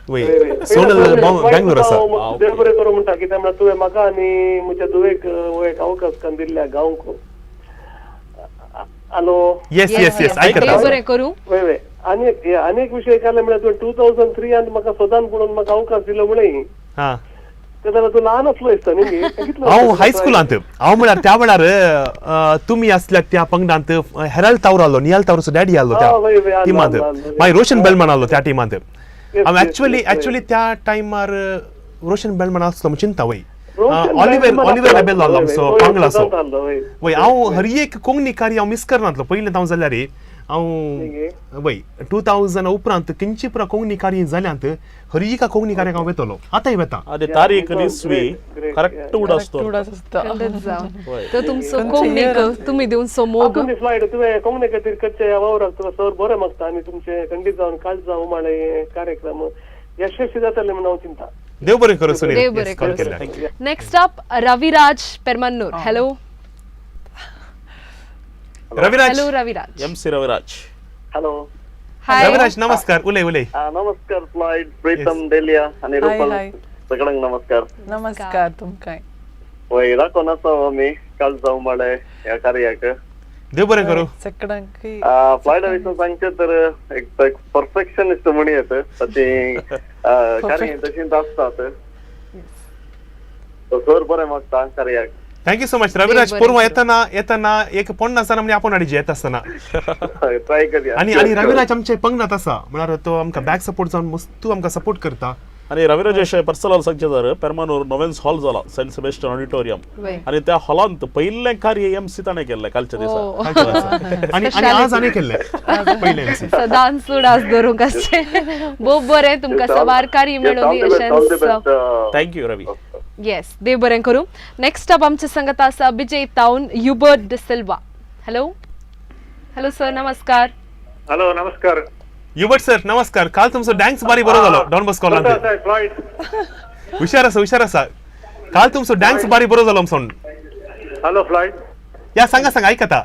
Speaker 5: वय, सोनल बेंगलोर आसा.
Speaker 8: देव बरें करूं म्हणटा, कित्याक म्हळ्यार तुवें म्हाका आनी म्हज्या धुवेक हो एक अवकाश करून दिल्ल्या गावंक. हॅलो.
Speaker 5: येस येस येस, आयकता.
Speaker 2: देव बरें करूं.
Speaker 8: वय वय, आनी एक आनी एक विशय काडले म्हळ्यार तुवें 2003 आनी म्हाका सदान पळोवन म्हाका अवकाश दिलो म्हळें.
Speaker 5: हां.
Speaker 8: ते जाल्यार तूं ल्हान आसलो दिसता न्ही कितलो?
Speaker 5: हांव हायस्कुलांत हांव, म्हळ्यार त्या वेळार तुमी आसल्या त्या पंगडांत हेराल्ड तावर आहलो, नियाल तावरचो डॅडी आहलो
Speaker 8: हा, वय, वय,
Speaker 5: त्या
Speaker 8: आल्लो,
Speaker 5: टिमांत.
Speaker 8: आल्लो, आल्लो.
Speaker 5: मागीर रोशन बेलमान आहलो त्या टिमांत. हांव
Speaker 8: yes,
Speaker 5: actually
Speaker 8: yes,
Speaker 5: actually त्या टायमार रोशन बेलमान आसलो म्हूण चिंता. वय,
Speaker 8: रोशन
Speaker 5: ऑलिver
Speaker 8: बेलमान
Speaker 5: ऑलिver
Speaker 8: आसलो,
Speaker 5: रेबेलो आहलो
Speaker 8: वय,
Speaker 5: आमचो
Speaker 8: वय,
Speaker 5: पांगलाचो.
Speaker 8: सदांच आसलो, वय.
Speaker 5: वय, हांव हर एक कोंकणी कार्य हांव मिस करनातलो पयलें हांव जाल्यार हांव. वय, 2000 उपरांत किंची पुरा कोंकणी कार्य जाल्यांत, हर एका कोंकणी कार्याक हांव वेतलो, आतांय वेता.
Speaker 3: आनी तारीख आनी इसवी
Speaker 8: great,
Speaker 3: correct उडास तो.
Speaker 4: उडास आसता.
Speaker 2: खंडीत जावन
Speaker 3: वय.
Speaker 2: तर तुमचो
Speaker 4: खंयचे
Speaker 2: कोंकणीक
Speaker 4: year आसता?
Speaker 2: तुमी दिवचो मोग.
Speaker 8: आसूं दी फ्लॉयड, तुवें कोंकणी खातीर करचे ह्या वावराक तुका सर बरें मागता आनी तुमचें खंडीत जावन काळजा उमाळे हे कार्यक्रम यशस्वी जातले म्हणून हांव चिंता.
Speaker 5: देव बरें करूं सुनील.
Speaker 2: देव बरें
Speaker 5: Yes, call
Speaker 2: करूं.
Speaker 5: केल्ल्याक.
Speaker 2: Next up Raviraj Permannur. Hello.
Speaker 5: Raviraj.
Speaker 2: Hello Raviraj.
Speaker 3: M C Raviraj.
Speaker 10: Hello.
Speaker 2: Hi.
Speaker 5: Raviraj नमस्कार, उलय उलय.
Speaker 10: नमस्कार फ्लॉयड, प्रीतम, डेलिया आणि
Speaker 4: हाय,
Speaker 10: रुपल,
Speaker 4: हाय.
Speaker 10: सगळ्यांक नमस्कार.
Speaker 4: नमस्कार तुमकां.
Speaker 10: वय राखून आसा आमी काल जावं माळे ह्या कार्याक.
Speaker 5: देव बरें करूं.
Speaker 4: सगळ्यांक.
Speaker 10: फ्लॉयडा विशीं सांगचें तर एक परफेक्शनिस्ट म्हणी येत, ताची कार्य तशींच आसतात. सर बरें मागता कार्याक.
Speaker 5: Thank you so much Raviraj.
Speaker 2: बरें
Speaker 5: पोरवा
Speaker 2: करूं.
Speaker 5: येताना येताना एक 50 म्हणजे आपण हाडीचे येता आसतना.
Speaker 10: ट्राय करया.
Speaker 5: आनी आनी रविराज आमचे पंगडात आसा, म्हळ्यार तो आमकां बॅक सपोर्ट जावन मस्तू आमकां सपोर्ट करता.
Speaker 3: आनी रविराज पर्सनल सांगचें तर पेरमानूर नोवेन्स हॉल जाला, सेंट सेबेस्टियन ऑडिटोरियम,
Speaker 2: वय.
Speaker 3: आनी त्या हॉलांत पयलें कार्य एम सी ताणें केल्लें कालच्या दिसा.
Speaker 2: ओ.
Speaker 5: आनी आनी आज आनी केल्लें पयलें MC.
Speaker 2: सदांच चड आज धरूंक आसचें. भोव बरें, तुमकां सवार कार्य मेळोन दी अशेंच.
Speaker 3: Thank you Ravi.
Speaker 2: Yes, देव बरें करूं. नेक्स्ट अप आमच्या संगत आसा विजय तावन Hubert D'Silva. Hello hello sir, नमस्कार.
Speaker 8: हॅलो नमस्कार.
Speaker 5: युबर्ट सर नमस्कार. काल तुमचो डान्स बारी बरो जालो डॉन बॉस्को हॉलांत.
Speaker 8: फ्लॉयड?
Speaker 5: हुशार आसा, हुशार आसा. काल तुमचो डान्स बारी बरो जालो आमचो.
Speaker 8: Hello Floyd.
Speaker 5: या सांगा सांगा, ऐकता.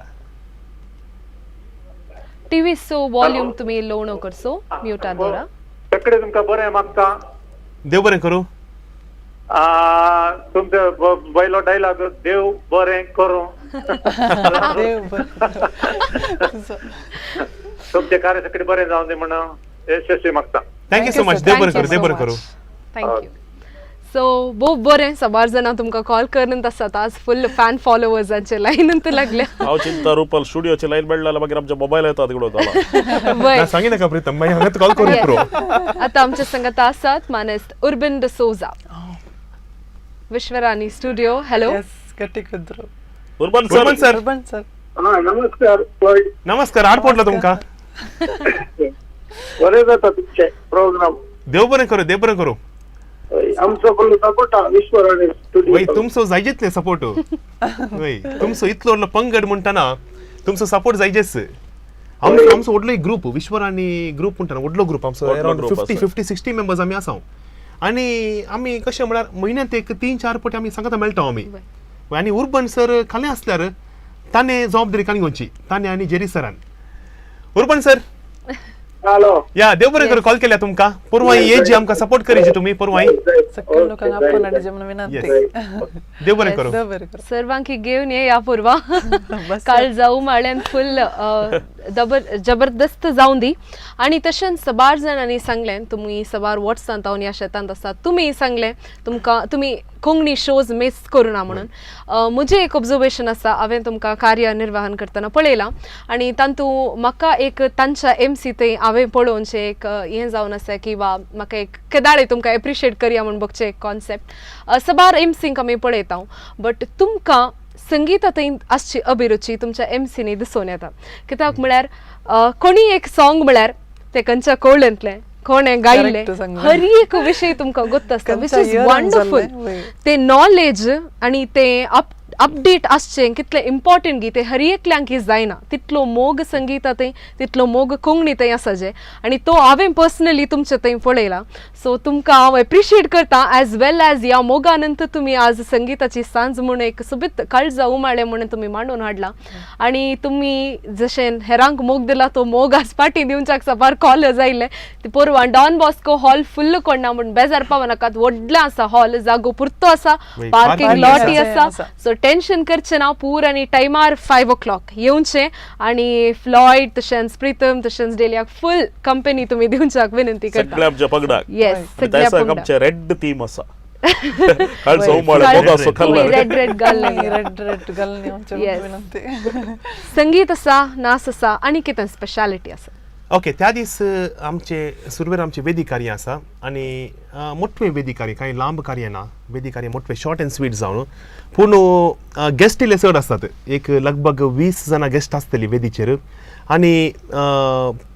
Speaker 2: टीव्ही सो वॉल्यूम तुम्ही लो नो करसो, म्युटात दवरा.
Speaker 8: सगळे तुमकां बरें मागता.
Speaker 5: देव बरें करूं.
Speaker 8: तुमचो पयलो डायलॉग देव बरें करूं.
Speaker 4: देव बरें.
Speaker 8: तुमचें कार्य सगळें बरें जावं दी म्हणून यशस्वी मागता.
Speaker 5: Thank you so much. देव बरें करूं, देव बरें करूं.
Speaker 2: Thank you. सो भोव बरें, सबार जाणां तुमकां कॉल करून आसात आज, फुल फॅन फॉलोवर्सांचे लायनून लागल्या.
Speaker 3: हांव चिंता रुपल स्टुडियोची लायन मेळ्ळा जाल्यार मागीर आमच्या मोबायल येता तिकडून जाला.
Speaker 2: वय.
Speaker 5: ना सांगी नाका प्रीतम, मागीर हांगाच कॉल करूं पुरो.
Speaker 2: आता आमच्या संगत आसात मानेस्त Urbin D'Souza, Vishwarani studio. Hello.
Speaker 4: Yes, गट्टी कुद्रो.
Speaker 3: Urban
Speaker 5: Urban
Speaker 3: sir.
Speaker 5: Sir
Speaker 4: Urban sir.
Speaker 8: हा नमस्कार फ्लॉयड.
Speaker 5: नमस्कार. आड पडलो तुमकां.
Speaker 8: बरें जाता तुमचे प्रोग्राम.
Speaker 5: देव बरें करूं, देव बरें करूं.
Speaker 8: आमचो फुल सपोर्ट विश्वराणी
Speaker 5: वय
Speaker 8: स्टुडियो.
Speaker 5: तुमचो जायजेतले सपोर्ट. वय तुमचो इतलो व्हडलो पंगड म्हणटना तुमचो सपोर्ट जायजेच. आमचो आमचो व्हडलो एक ग्रुप विश्वराणी ग्रुप म्हणटना व्हडलो ग्रुप आमचो,
Speaker 3: व्हडलो
Speaker 5: अरावंड
Speaker 3: group
Speaker 5: 50
Speaker 3: आसा.
Speaker 5: 50 60 मेंबर्स आमी आसा. आनी आमी कशें म्हळ्यार म्हयन्यांत एक 3-4 पटी आमी सांगता मेळटा आमी. वय, आनी उर्बन सर खालें आसल्यार ताणें जबाबदारी काणी घेवची, ताणें आनी जेरी सरान. Urban sir
Speaker 8: hello.
Speaker 5: या देव बरें करूं. कॉल केल्या तुमकां पोरवां ये जी आमकां सपोर्ट करीची तुमी पोरवां.
Speaker 4: सगळ्या लोकांक आपण हाडचे म्हणून विनंती.
Speaker 5: देव बरें करूं.
Speaker 4: देव बरें करूं.
Speaker 2: सर्वांकी घेवन ये या पूर्वा.
Speaker 4: बस.
Speaker 2: काल जाऊ माळ्यान फुल जबरदस्त जावन दी. आनी तशेंच सबार जाणांनी सांगलें तुमी सबार वर्सां तावन ह्या शेतांत आसात, तुमी सांगलें तुमकां तुमी कोंकणी शोज मिस करुना म्हणून. म्हजें एक ऑब्जर्वेशन आसा, हांवें तुमकां कार्य निर्वाहन करतना पळयलां आनी तातूंत म्हाका एक तांच्या एम सी थंय हांवें पळोवचें एक हें जावन आसा की वा म्हाका एक केदाळे तुमकां एप्रिशिएट करया म्हूण बगचें एक कॉन्सेप्ट. सबार एमसींक आमी पळयता, बट तुमकां संगीता थंय आसची अभिरुची तुमच्या एमसीनी दिसून येता. कित्याक म्हळ्यार कोणी एक सॉंग म्हळ्यार तें खंयच्या कोळेंतलें कोणें गायिल्लें
Speaker 4: Correct सांगलें.
Speaker 2: हर एक विशय तुमकां गोत्त आसता, which
Speaker 4: खंयच्या
Speaker 2: is
Speaker 4: year आन
Speaker 2: वंडरफूल.
Speaker 4: जाल्लें, वय.
Speaker 2: ते नॉलेज आनी ते अपडेट आसचें कितलें इम्पॉर्टंट गी, तें हर एकल्यांक जायना तितलो मोग संगीता थंय, तितलो मोग कोंकणी थंय आसा जे, आनी तो हांवें पर्सनली तुमचे थंय पळयला. सो तुमकां हांव एप्रिशिएट करता एज वेल एज ह्या मोगानंतर तुमी आज संगीताची सांज म्हूण एक सोबीत काळजा उमाळे म्हणून तुमी मांडून हाडला. आनी तुमी जशें हेरांक मोग दिला तो मोग आज फाटीं दिवच्याक साबार कॉलर्स आयिल्ले. ती पोरवां डॉन बॉस्को हॉल फुल्ल कोण्णा म्हूण बेजार पावनाकात, व्हडलें आसा हॉल, जागो पुरतो आसा,
Speaker 5: वय,
Speaker 2: पार्किंग
Speaker 5: parking
Speaker 2: लॉटय
Speaker 4: आसा.
Speaker 2: आसा. सो टेन्शन करचें ना, पूर आनी टायमार 5 o'clock येवचें आनी फ्लॉयड तशेंच प्रितम तशेंच डेलियाक फुल कंपनी तुमी दिवच्याक विनंती करता.
Speaker 3: सगळ्या आमच्या पंगडाक.
Speaker 2: येस,
Speaker 3: आनी
Speaker 2: सगळ्या
Speaker 3: त्या
Speaker 2: पंगडाक.
Speaker 3: आमचे रेड थीम आसा, काळचो उमाळे
Speaker 2: काळ-
Speaker 3: मोगाचो कलर.
Speaker 2: रेड रेड घालून.
Speaker 4: रेड रेड घालून येवचें म्हणून
Speaker 2: Yes.
Speaker 4: विनंती.
Speaker 2: संगीत आसा, नाच आसा आनी कितें स्पेशालिटी आसा.
Speaker 5: ओके, त्या दीस आमचे सुरवेर आमचे वेदी कार्य आसा आनी मोटवे वेदी कार्य, कांय लांब कार्य ना, वेदी कार्य मोटवे शॉर्ट एंड स्वीट जावन, पूण गेस्ट इल्ले चड आसतात, एक लगभग 20 जाणां गेस्ट आसतली वेदीचेर. आनी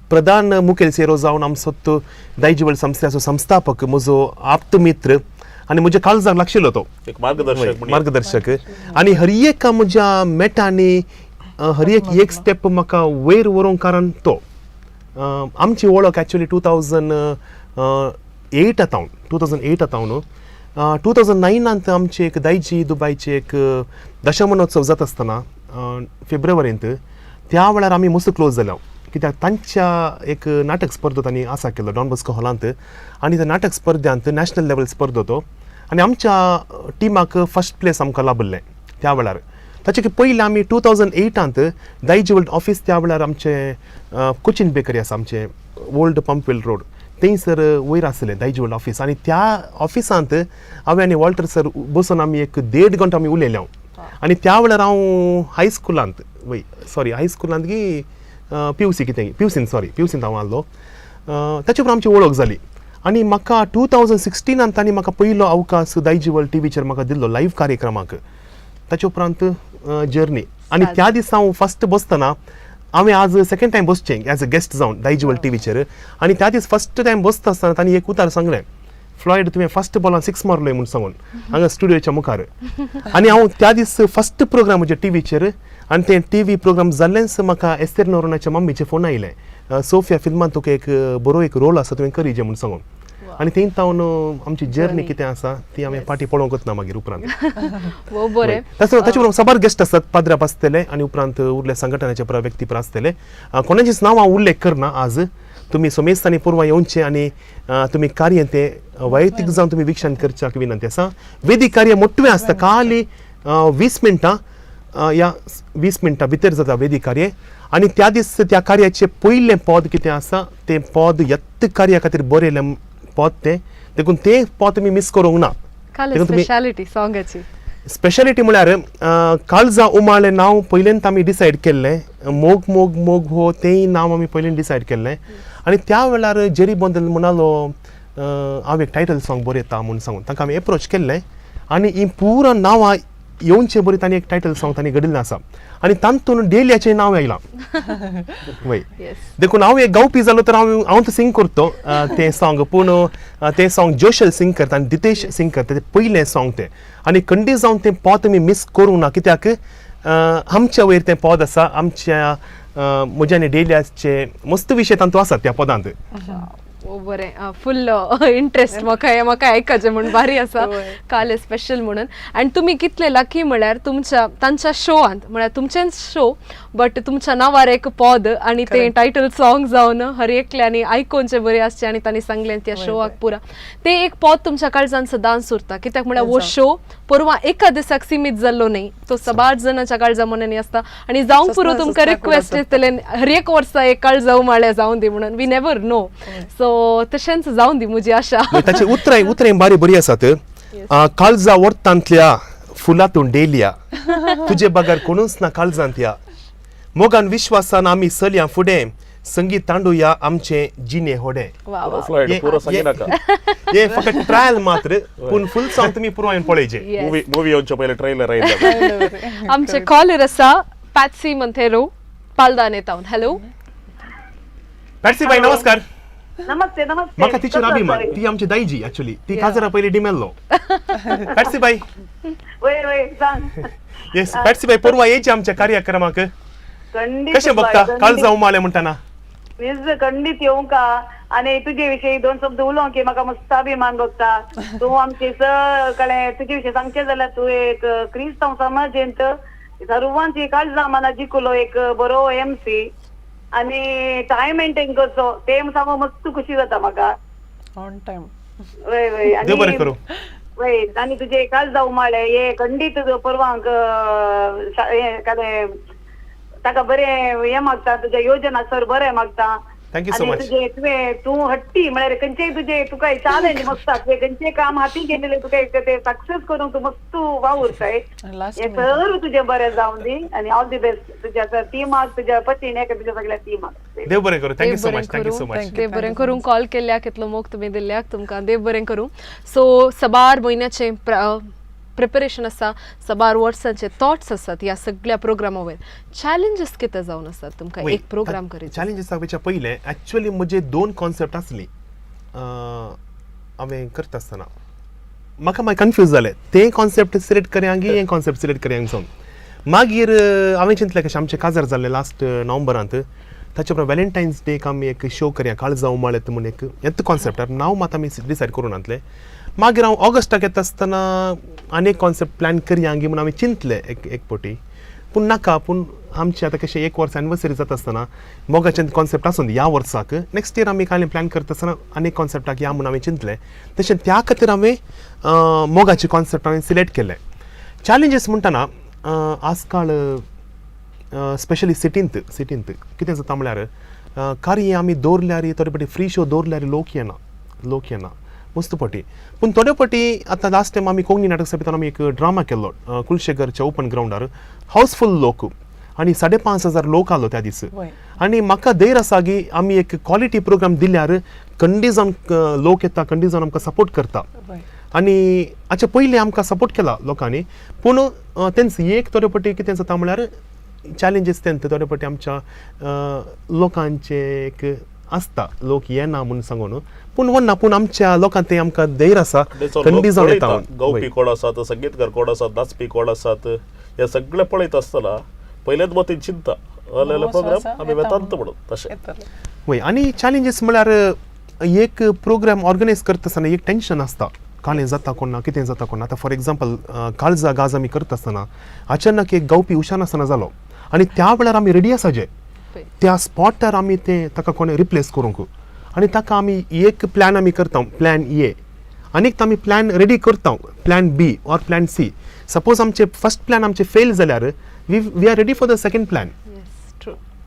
Speaker 5: प्रधान मुखेल सेरो जावन आमचो तो दायजिवल संस्थेचो संस्थापक म्हजो आप्त मित्र आनी म्हज्या काळजाक लागशिल्लो तो
Speaker 3: एक मार्गदर्शक म्हणया.
Speaker 5: मार्गदर्शक, आनी हर एका म्हज्या मेटांनी हर एक एक स्टेप म्हाका वयर व्हरूंक कारण तो. आमची वळख एक्चुअली 2008 आतावन, 2008 आतावन 2009 आमची एक दायजी दुबायची एक दशमनोत्सव जाता आसतना फेब्रुवारींत, त्या वेळार आमी मस्त क्लोज जाल्या. कित्याक तांच्या एक नाटक स्पर्धा तांणी आसा केलो डॉन बॉस्को हॉलांत आनी त्या नाटक स्पर्ध्यांत नॅशनल लेवल स्पर्धा तो आनी आमच्या टिमाक फर्स्ट प्लेस आमकां लाभिल्लें त्या वेळार. ताचे पयलीं आमी 2008 दायजिवर्ल्ड ऑफिस त्या वेळार आमचें कोचीन बेकरी आसा आमचें ओल्ड पंपवेल रोड थंयसर वयर आसलें दायजिवर्ल्ड ऑफिस आनी त्या ऑफिसांत हांवें आनी वॉल्टर सर बसून आमी एक 1.5 घंटो आमी उलयले हांव. आनी त्या वेळार हांव हायस्कुलांत वय सॉरी हायस्कुलांत की पी यू सी कितें P you seen sorry P you seen हांव आहलो. ताचे उपरांत आमची वळख जाली आनी म्हाका 2016 तांणी म्हाका पयलो अवकाश दायजिवर्ल्ड टीव्हीचेर म्हाका दिल्लो लायव्ह कार्यक्रमाक. ताचे उपरांत जर्नी आनी त्या दिसा हांव फर्स्ट बसतना हांवें आज सेकंड टायम बसचें एज अ गेस्ट जावन दायजिवर्ल्ड टीव्हीचेर आनी त्या दीस फर्स्ट टायम बसता आसतना तांणी एक उतार सांगलें, फ्लॉयड तुवें फर्स्ट बॉलान 6 मारलोय म्हूण सांगून हांगा स्टुडियोच्या मुखार. आनी हांव त्या दीस फर्स्ट प्रोग्राम म्हज्या टीव्हीचेर आनी तें टीव्ही प्रोग्राम जाल्लेंच म्हाका एस्तेर नोरोनाच्या मम्मीचे फोन आयले, सोफिया फिल्मान तुका एक बरो एक रोल आसा तुवें करीजे म्हूण सांगून. आनी थंय तावन आमची जर्नी कितें आसा ती आमी फाटीं पळोवंकच ना मागीर उपरांत.
Speaker 2: बरें.
Speaker 5: तसो ताचे बरोबर साबार गेस्ट आसात, पाद्राप आसतले आनी उपरांत उरले संघटनाचे पर व्यक्ती पर आसतले. कोणाचीच नांव हांव उल्लेख करना आज. तुमी सोमेस्त आनी पुर्वा येवचें आनी तुमी कार्य तें वैयक्तीक जावन तुमी वीक्षण करच्याक विनंती आसा. वेदीक कार्य मोटवें आसता, खाली 20 मिनटां या 20 मिनटां भितर जाता वेदीक कार्य आनी त्या दीस त्या कार्याचें पयलें पद कितें आसा तें पद यत्त कार्या खातीर बरयलें पद तें, देखून तें पद तुमी मीस करूंक ना.
Speaker 2: स्पेशालिटी सॉंगाची
Speaker 5: स्पेशालिटी म्हळ्यार काळजा उमाळें नांव पयल्यान आमी डिसायड केल्लें, मोग मोग मोग हो तेंय नांव आमी पयल्यान डिसायड केल्लें आनी त्या वेळार जेरी बोंदल म्हणालो हांव एक टायटल सॉंग बरयता म्हूण सांगून तांकां आमी एप्रोच केल्लें आनी ही पुरा नांवां येवचे बरी तांणी एक टायटल सॉंग तांणी घडिल्लें आसा आनी तातूंत डेलियाचें नांव आयलां. वय देखून हांव एक गावपी जालो तर हांव तर सिंग करतो तें सॉंग, पूण तें सॉंग जोशल सिंग करता आनी दितेश सिंग करता तें पयलें सॉंग तें आनी खंडीत जावन तें पद तुमी मीस करूंक ना कित्याक आमच्या वयर तें पद आसा, आमच्या म्हज्या आनी डेलियाचे मस्त विशय तातूंत आसात त्या पदांत.
Speaker 2: बरें, फुल इंट्रस्ट म्हाका म्हाका आयकाचें म्हूण भारी आसा काल स्पेशल म्हणून. आनी तुमी कितले लकी म्हळ्यार तुमच्या तांच्या शोआंत म्हळ्यार तुमचेंच शो बट तुमच्या नांवार एक पद आनी तें टायटल सॉंग जावन हर एकल्यांनी आयकोवचें बरें आसचें आनी तांणी सांगलें त्या शोआक पुरा तें एक पद तुमच्या काळजान सदांच उरता कित्याक म्हळ्यार हो शो परवां एका दिसाक सिमीत जाल्लो न्ही, तो सबार जाणांच्या काळजा मनांनी आसता आनी जावंक पुरो तुमकां रिक्वेस्ट येतलें हर एक वर्सा एक काळजा उमाळें जावं दी म्हणून, we never know. सो तशेंच जावं दी म्हजी आशा.
Speaker 5: ताचे उतरां उतरां बारी बरी आसात. काळजा वर्तांतल्या फुलातून डेलिया तुजे बगर कोणूच ना काळजांत या, मोगान विश्वासान आमी चलया फुडें, संगीत तांडुया आमचे जिणे होडे. हे फकत ट्रायल मात्र पूण फुल सॉंग तुमी पुरवायन पळयचे.
Speaker 3: मूवी येवचे पयले ट्रेलर आयिल्लो.
Speaker 2: आमचे कॉलर आसा पॅट्सी मंथेरो पालदान येतावन. हॅलो
Speaker 5: पॅट्सी बाई, नमस्कार.
Speaker 6: नमस्ते नमस्ते.
Speaker 5: म्हाका तिचेर अभिमान, ती आमची दायजी ऍक्च्युली, ती काजरा पयली डिमेल्लो. पॅट्सी बाई.
Speaker 6: वय वय सांग.
Speaker 5: येस पॅट्सी बाई, परवा येयची आमच्या कार्यक्रमाक कशें बघता काळजा उमाळे म्हणटाना?
Speaker 6: खंडीत येवंक आनी तुजे विशीं दोन शब्द उलोवंक की म्हाका मस्त अभिमान भोगता. तूं आमचे सगळे तुजे विशीं सांगचें जाल्यार तूं एक क्रिस्तांव समाजेंत सर्वांची काळजा मना जिखलो एक बरो एमसी आनी टायम मेंटेन करचो तें सांगून मस्त खुशी जाता म्हाका.
Speaker 4: On time.
Speaker 6: वय वय आनी वय आनी तुजे काळजा उमाळे हे खंडीत परवांक ताका बरें हें मागता, तुज्या योजना सर बरें मागता.
Speaker 5: Thank you so much.
Speaker 6: तुजे तुवें तूं हट्टी म्हळ्यार खंयचेय तुजे तुका चॅलेंज मस्त तुवें खंयचेय काम हाती घेतलें तुका तें सक्सेस करूंक तूं मस्त वावुरताय. हें सर तुजें बरें जावं दी आनी ऑल the best तुज्या टिमाक, तुज्या पतीणेक, तुज्या सगळ्या टिमाक.
Speaker 5: देव बरें करूं. Thank you so much. Thank you so much.
Speaker 2: देव बरें करूं. कॉल केल्ल्याक इतलो मोग तुमी दिल्ल्याक तुमकां देव बरें करूं. सो सबार म्हयन्याचें प्रिपरेशन आसा, साबार वर्सांचे थॉट्स आसात ह्या सगळ्या प्रोग्रामा वयर. चॅलेंजीस कितें जावन आसात तुमकां एक प्रोग्राम करीत?
Speaker 5: चॅलेंजीस सांगच्या पयलें एक्चुअली म्हजे दोन कॉन्सेप्ट आसली हांवें करता आसतना म्हाका मागीर कन्फ्यूज जालें, तें कॉन्सेप्ट सिलेक्ट करया की हें कॉन्सेप्ट सिलेक्ट करया म्हणून. मागीर हांवें चिंतलें कशें आमचें काजार जाल्लें लास्ट नोव्हेंबरांत, ताचे उपरांत व्हॅलेंटायन्स डेक आमी एक शो करया काळजा उमाळेत म्हूण एक येत कॉन्सेप्ट नांव मात आमी डिसायड करूं नासलें. मागीर हांव ऑगस्टाक येता आसतना आनी एक कॉन्सेप्ट प्लॅन करया गी म्हूण हांवें चिंतलें एक एक पटी, पूण नाका, पूण आमचे आतां कशें एक वर्स एनिवर्सरी जाता आसतना मोगाचें कॉन्सेप्ट आसून ह्या वर्साक नेक्स्ट इयर आमी कांय प्लॅन करता आसतना आनी कॉन्सेप्टाक या म्हूण हांवें चिंतलें. तशें त्या खातीर हांवें मोगाचे कॉन्सेप्ट हांवें सिलेक्ट केलें. चॅलेंजीस म्हणटना आजकाल स्पेशली सिटींत सिटींत कितें जाता म्हळ्यार कार्य आमी दवरल्यार थोडे फावटी फ्री शो दवरल्यार लोक येना, लोक येना मस्त पटी. पूण थोडे फावटी आतां लास्ट टायम आमी कोंकणी नाटक सभेंत आमी एक ड्रामा केल्लो कुलशेगरच्या ओपन ग्रावंडार, हावसफूल लोक आनी 5,500 लोक आलो त्या दीस. आनी म्हाका धैर्य आसा की आमी एक क्वॉलिटी प्रोग्राम दिल्यार खंडी जावन लोक येता, खंडी जावन आमकां सपोर्ट करता. आनी हाचे पयलीं आमकां सपोर्ट केला लोकांनी, पूण तेंच एक थोडे फावटी कितें जाता म्हळ्यार चॅलेंजीस तेंच थोडे फावटी आमच्या लोकांचे एक आसता, लोक येना म्हूण सांगून, पूण वना, पूण आमच्या लोकांक तें आमकां धैर्य आसा खंडी जावन येता.
Speaker 3: गावपी कोण आसात, संगीतकार कोण आसात, नाचपी कोण आसात, हे सगळे पळयत आसतना पयलेच मतीन चिंता आलेलो प्रोग्राम आमी वेतांत म्हणून तशें.
Speaker 5: वय, आनी चॅलेंजीस म्हळ्यार एक प्रोग्राम ऑर्गनायज करता आसतना एक टेंशन आसता, कालें जाता कोण ना, कितें जाता कोण ना. आतां फॉर एग्जाम्पल काळजा गाज आमी करता आसतना अचानक एक गावपी हुशार नासतना जालो आनी त्या वेळार आमी रेडी आसा जे त्या स्पॉटार आमी ते ताका कोणें रिप्लेस करूंक, आनी ताका आमी एक प्लॅन आमी करता, प्लॅन ए, आनीक आमी प्लॅन रेडी करता plan B or plan C. Suppose आमचे फर्स्ट प्लॅन आमचे फेल जाल्यार we are ready for the second plan.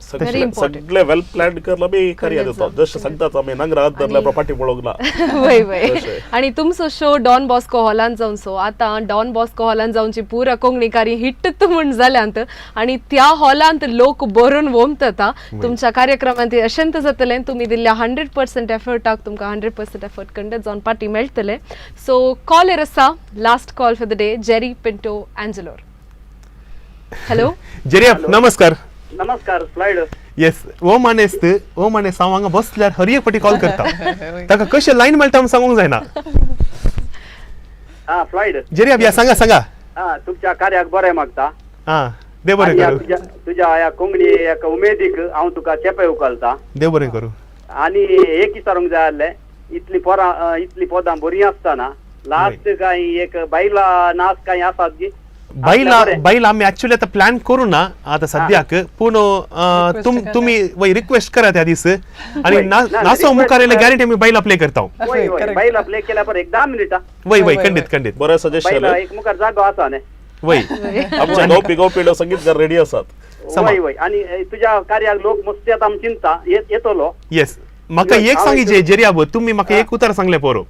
Speaker 3: सगळे वेल प्लॅन करला आमी कार्य दिता, जशें सांगतात आमी नांगरा हात धरल्या फाटी पळोवंक ना.
Speaker 2: वय वय. आनी तुमचो शो डॉन बॉस्को हॉलान जावचो, आतां डॉन बॉस्को हॉलान जावची पुरा कोंकणी कार्य हिट म्हूण जाल्यांत आनी त्या हॉलांत लोक भरून वोमता. तुमच्या कार्यक्रमांत अशेंत जातलें, तुमी दिल्ल्या 100% एफर्टाक तुमकां 100% एफर्ट कंडक्ट जावन पाटी मेळटले. सो कॉलर आसा, last call for the day, Jerry Pinto Angelore. Hello
Speaker 5: Jerry, नमस्कार.
Speaker 9: नमस्कार फ्लॉयड.
Speaker 5: येस, ओ मानेस्त, ओ मानेस्त हांव हांगा बसल्यार हर एक फावटी कॉल करता, ताका कशें लायन मेळटा म्हूण सांगूंक जायना.
Speaker 9: हा फ्लॉयड
Speaker 5: जेरी अभिया सांगा सांगा.
Speaker 9: हा तुमच्या कार्याक बरें मागता.
Speaker 5: हा देव बरें करूं.
Speaker 9: तुज्या ह्या कोंकणी एका उमेदीक हांव तुका चेपे उखलता.
Speaker 5: देव बरें करूं.
Speaker 9: आनी एक विचारूंक जाय आसलें, इतली पोरां इतली पदां बरीं आसतना लास्ट काय एक बायलां नाच काय आसात की?
Speaker 5: बायलां बायलां आमी एक्चुअली आतां प्लॅन करूं ना आतां सद्याक, पूण तुमी वय रिक्वेस्ट करा त्या दीस आनी नासो मुखार येयल्यार गॅरंटी आमी बायलां प्ले करता.
Speaker 9: बायलां प्ले केल्या बरें, एक 10 मिनटां.
Speaker 5: वय वय खंडीत खंडीत
Speaker 3: बरें सजेशन.
Speaker 9: एक मुखार जागो आसा न्ही.
Speaker 5: वय
Speaker 3: आमच्या गावपी गावपी संगीतकार रेडी आसात.
Speaker 9: वय वय. आनी तुज्या कार्याक लोक मस्त येता आमी चिंता येतलो.
Speaker 5: येस, म्हाका एक सांगी जेरी आबू, तुमी म्हाका एक उतर सांगलें पोरो,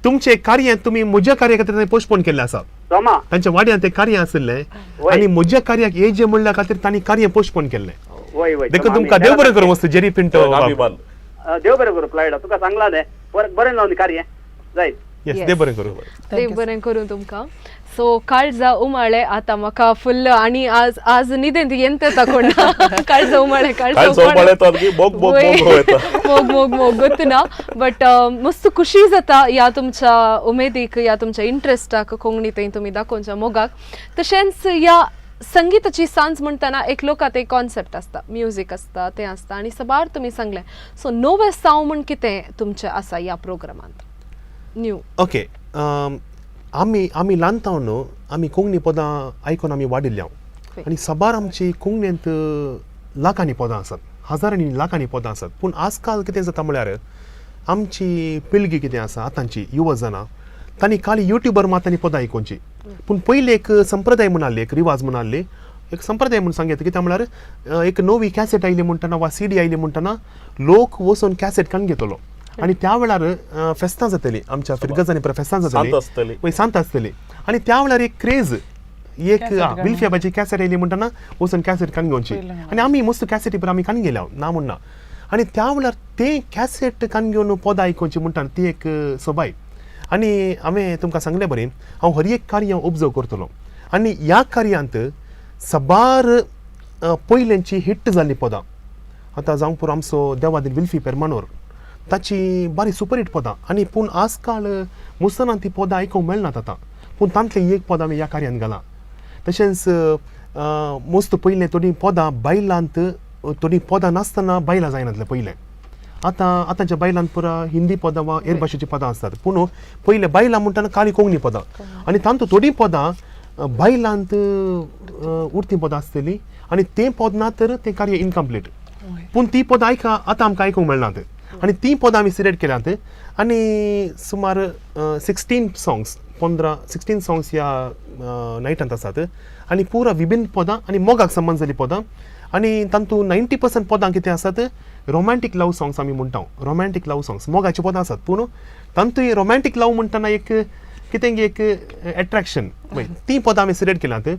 Speaker 5: तुमचे कार्य तुमी म्हज्या कार्या खातीर पोस्टपोन केल्लें आसा. तांच्या वाड्यान ते कार्य आशिल्लें आनी म्हज्या कार्याक येजे म्हणल्या खातीर तांणी कार्य पोस्टपोन केल्लें. देखून तुमकां देव बरें करूं मस्त जेरी पिंटो.
Speaker 9: देव बरें करूं फ्लॉयडा, तुका सांगलां न्ही, बरें जावन कार्य जायत.
Speaker 5: येस, देव बरें करूं.
Speaker 2: देव बरें करूं तुमकां. सो काळजा उमाळे आतां म्हाका फुल्ल आनी आज आज न्हिदेंत येता कोण काळजा उमाळे काळजा
Speaker 3: उमाळे मोग मोग
Speaker 2: मोग मोग मोग गोत्तुना. बट मस्त खुशी जाता ह्या तुमच्या उमेदीक, ह्या तुमच्या इंट्रस्टाक कोंकणी थंय तुमी दाखोवच्या मोगाक. तशेंच ह्या संगीताची सांज म्हणटना एक लोकांत एक कॉन्सेप्ट आसता, म्युजीक आसता, तें आसता आनी सबार तुमी सांगलें. सो नवें साव म्हूण कितें तुमचें आसा ह्या प्रोग्रामांत न्यू?
Speaker 5: ओके, आमी आमी ल्हान न्हू आमी कोंकणी पदां आयकून आमी वाडिल्ले आनी साबार आमची कोंकणींत लाखांनी पदां आसात, हजारांनी लाखांनी पदां आसात. पूण आजकाल कितें जाता म्हळ्यार आमची पिळगी कितें आसा आतांची युवा जाणां तांणी खाली युट्यूबर मात तांणी पदां आयकुची. पूण पयलीं एक संप्रदाय म्हूण आहली, एक रिवाज म्हूण आहली, एक संप्रदाय म्हूण सांगता कित्याक म्हळ्यार एक नवी कॅसेट आयली म्हणटना वा सीडी आयली म्हणटना लोक वचून कॅसेट काडून घेतलो आनी त्या वेळार फेस्तां जातली आमच्या फिरगजांनी फेस्तां जातली, पळय सांत आसतली आनी त्या वेळार एक क्रेज एक विल्फियाबाची कॅसेट आयली म्हणटना वचून कॅसेट काडून घेवची आनी आमी मस्त कॅसेटी पर आमी काडून गेल्या ना म्हण ना. आनी त्या वेळार ते कॅसेट काडून घेवन पदां आयकुची म्हणटा ती एक सोबाय. आनी हांवें तुमकां सांगलें बरें, हांव हर एक कार्य ऑब्जर्व करतलो आनी ह्या कार्यांत साबार पयल्यांची हिट जाल्लीं पदां आतां जावंक पुरो आमचो देवादीन विल्फी पेरमानोर ताची बारी सुपरहीट पदां आनी पूण आजकाल मुसलमान ती पदां आयकूंक मेळनात आतां, पूण तांतलें एक पद आमी ह्या कार्यान घालां. तशेंच मस्त पयलें थोडीं पदां बायलांत थोडीं पदां नासतना बायलां जायनातलें पयलें. आतां आतांच्या बायलांत पुरा हिंदी पदां वा हेर भाशेचीं पदां आसतात, पूण पयलें बायलां म्हणटना काली कोंकणी पदां आनी तातूंत थोडीं पदां बायलांत उरतीं पदां आसतलीं आनी तें पद ना तर तें कार्य इनकम्प्लीट. पूण ती पदां आयका आतां आमकां आयकूंक मेळनात आनी तीं पदां आमी सिलेक्ट केल्यांत आनी सुमार 16 सॉंग्स 15-16 सॉंग्स ह्या नायटांत आसात आनी पुरा विभिन्न पदां आनी मोगाक संबंद जाल्लीं पदां आनी तातूंत 90% पदां कितें आसात रोमॅन्टीक लव सॉंग्स आमी म्हणटा, रोमॅन्टीक लव सॉंग्स मोगाची पदां आसात. पूण तातूंत रोमॅन्टीक लव म्हणटना एक कितें एक एट्रॅक्शन तीं पदां आमी सिलेक्ट केल्यांत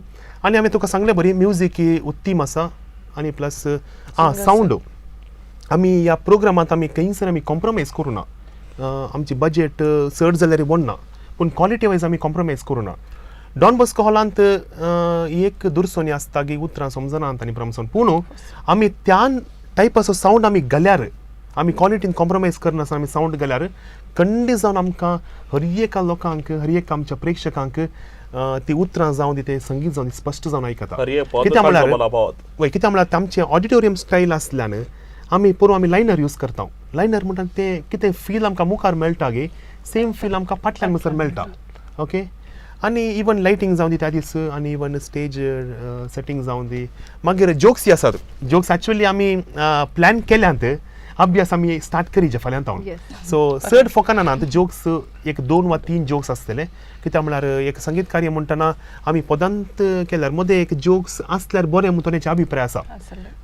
Speaker 5: आनी आमी तुका सांगलें बरी म्युजीक ही उत्तीम आसा आनी प्लस आं सावंड आमी ह्या प्रोग्रामांत आमी खंयसर आमी कॉम्प्रोमायज करूं ना. आमची बजट चड जाल्यार वडना पूण क्वॉलिटी वायज आमी कॉम्प्रोमायज करूं ना. डॉन बॉस्को हॉलांत एक दुरसोनी आसता की उतरां समजनात आनी प्रमसोन, पूण आमी त्या टायपाचो सावंड आमी घाल्यार आमी क्वॉलिटीन कॉम्प्रोमायज करनासतना आमी सावंड घाल्यार खंडीत जावन आमकां हर एका लोकांक हर एका आमच्या प्रेक्षकांक ती उतरां जावं दी तें संगीत जावं दी स्पश्ट जावन आयकता. कित्याक म्हळ्यार वय कित्याक म्हळ्यार आमचें ऑडिटोरियम स्टायल आसल्यान आमी पोरूं आमी लायनर यूज करता. लायनर म्हणटा तें कितें फील आमकां मुखार मेळटा गे सेम फील आमकां फाटल्यान म्हणसर मेळटा. ओके आनी इवन लायटींग जावं दी त्या दीस आनी इवन स्टेज सेटींग जावं दी. मागीर जोक्स आसात, जोक्स एक्चुअली आमी प्लॅन केल्यात, अभ्यास आमी स्टार्ट करीजे फाल्यां तावन. सो चड फोकाना ना जोक्स, एक 2 वा 3 जोक्स आसतले. कित्याक म्हळ्यार एक संगीत कार्य म्हणटना आमी पदांत केल्यार मदें एक जोक्स आसल्यार बरें म्हणून तांचे अभिप्राय आसा,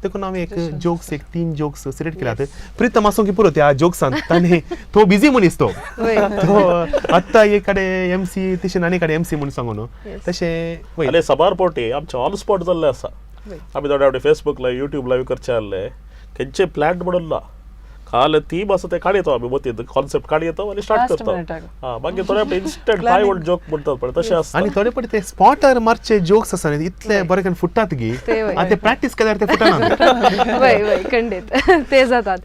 Speaker 5: देखून हांवें एक जोक्स एक 3 जोक्स सिलेक्ट केल्यात. प्रितम आसूं की पुरो त्या जोक्सान ताणें तो बिजी मनीस तो आत्तां एक कडेन एम सी तशें आनी कडेन एम सी म्हूण सांगू न्हू तशें.
Speaker 3: आनी साबार पावटी आमचे ऑन स्पॉट जाल्ले आसा. आमी थोडे फावटी फेसबूक लायव्ह युट्यूब लायव्ह करचे आहले, खंयचे प्लॅन म्हणून ना, काल थीम आसा ते काडयतो आमी मतींत, कॉन्सेप्ट काडयतो आनी स्टार्ट करता. मागीर थोडे फावटी इन्स्टंट 5 वर्ड जोक म्हणटात पळय तशें आसता.
Speaker 5: आनी थोडे फावटी ते स्पॉटार मारचे जोक्स आसा न्ही इतले बरे करून फुट्टात की आनी ते प्रॅक्टीस केल्यार ते फुटना.
Speaker 2: वय वय खंडीत ते जातात.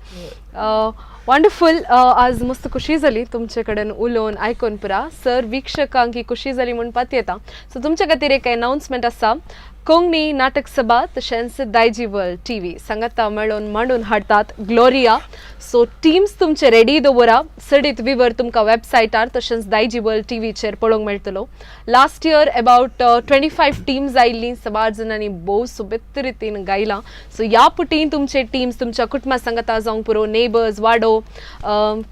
Speaker 2: वंडरफूल, आज मस्त खुशी जाली तुमचे कडेन उलोवन आयकून पुरा. सर वीक्षकांक ही खुशी जाली म्हूण पातयेता. सो तुमचे खातीर एक अनाउन्समेंट आसा. कोंकणी नाटक सभा तशेंच दायजी वर्ल्ड टीव्ही सांगाता मेळोवन मांडून हाडटात ग्लोरिया. सो टिम्स तुमचे रेडी दवरा, सडीत विवर तुमकां वेबसायटार तशेंच दायजी वर्ल्ड टीव्हीचेर पळोवंक मेळटलो. लास्ट इयर अबावट 25 टिम्स आयिल्लीं, सबार जाणांनी भोव सोबीत रितीन गायलां. सो ह्या पुटीन तुमचे टिम्स तुमच्या कुटुंबा सांगाता जावंक पुरो, नेबर्स वाडो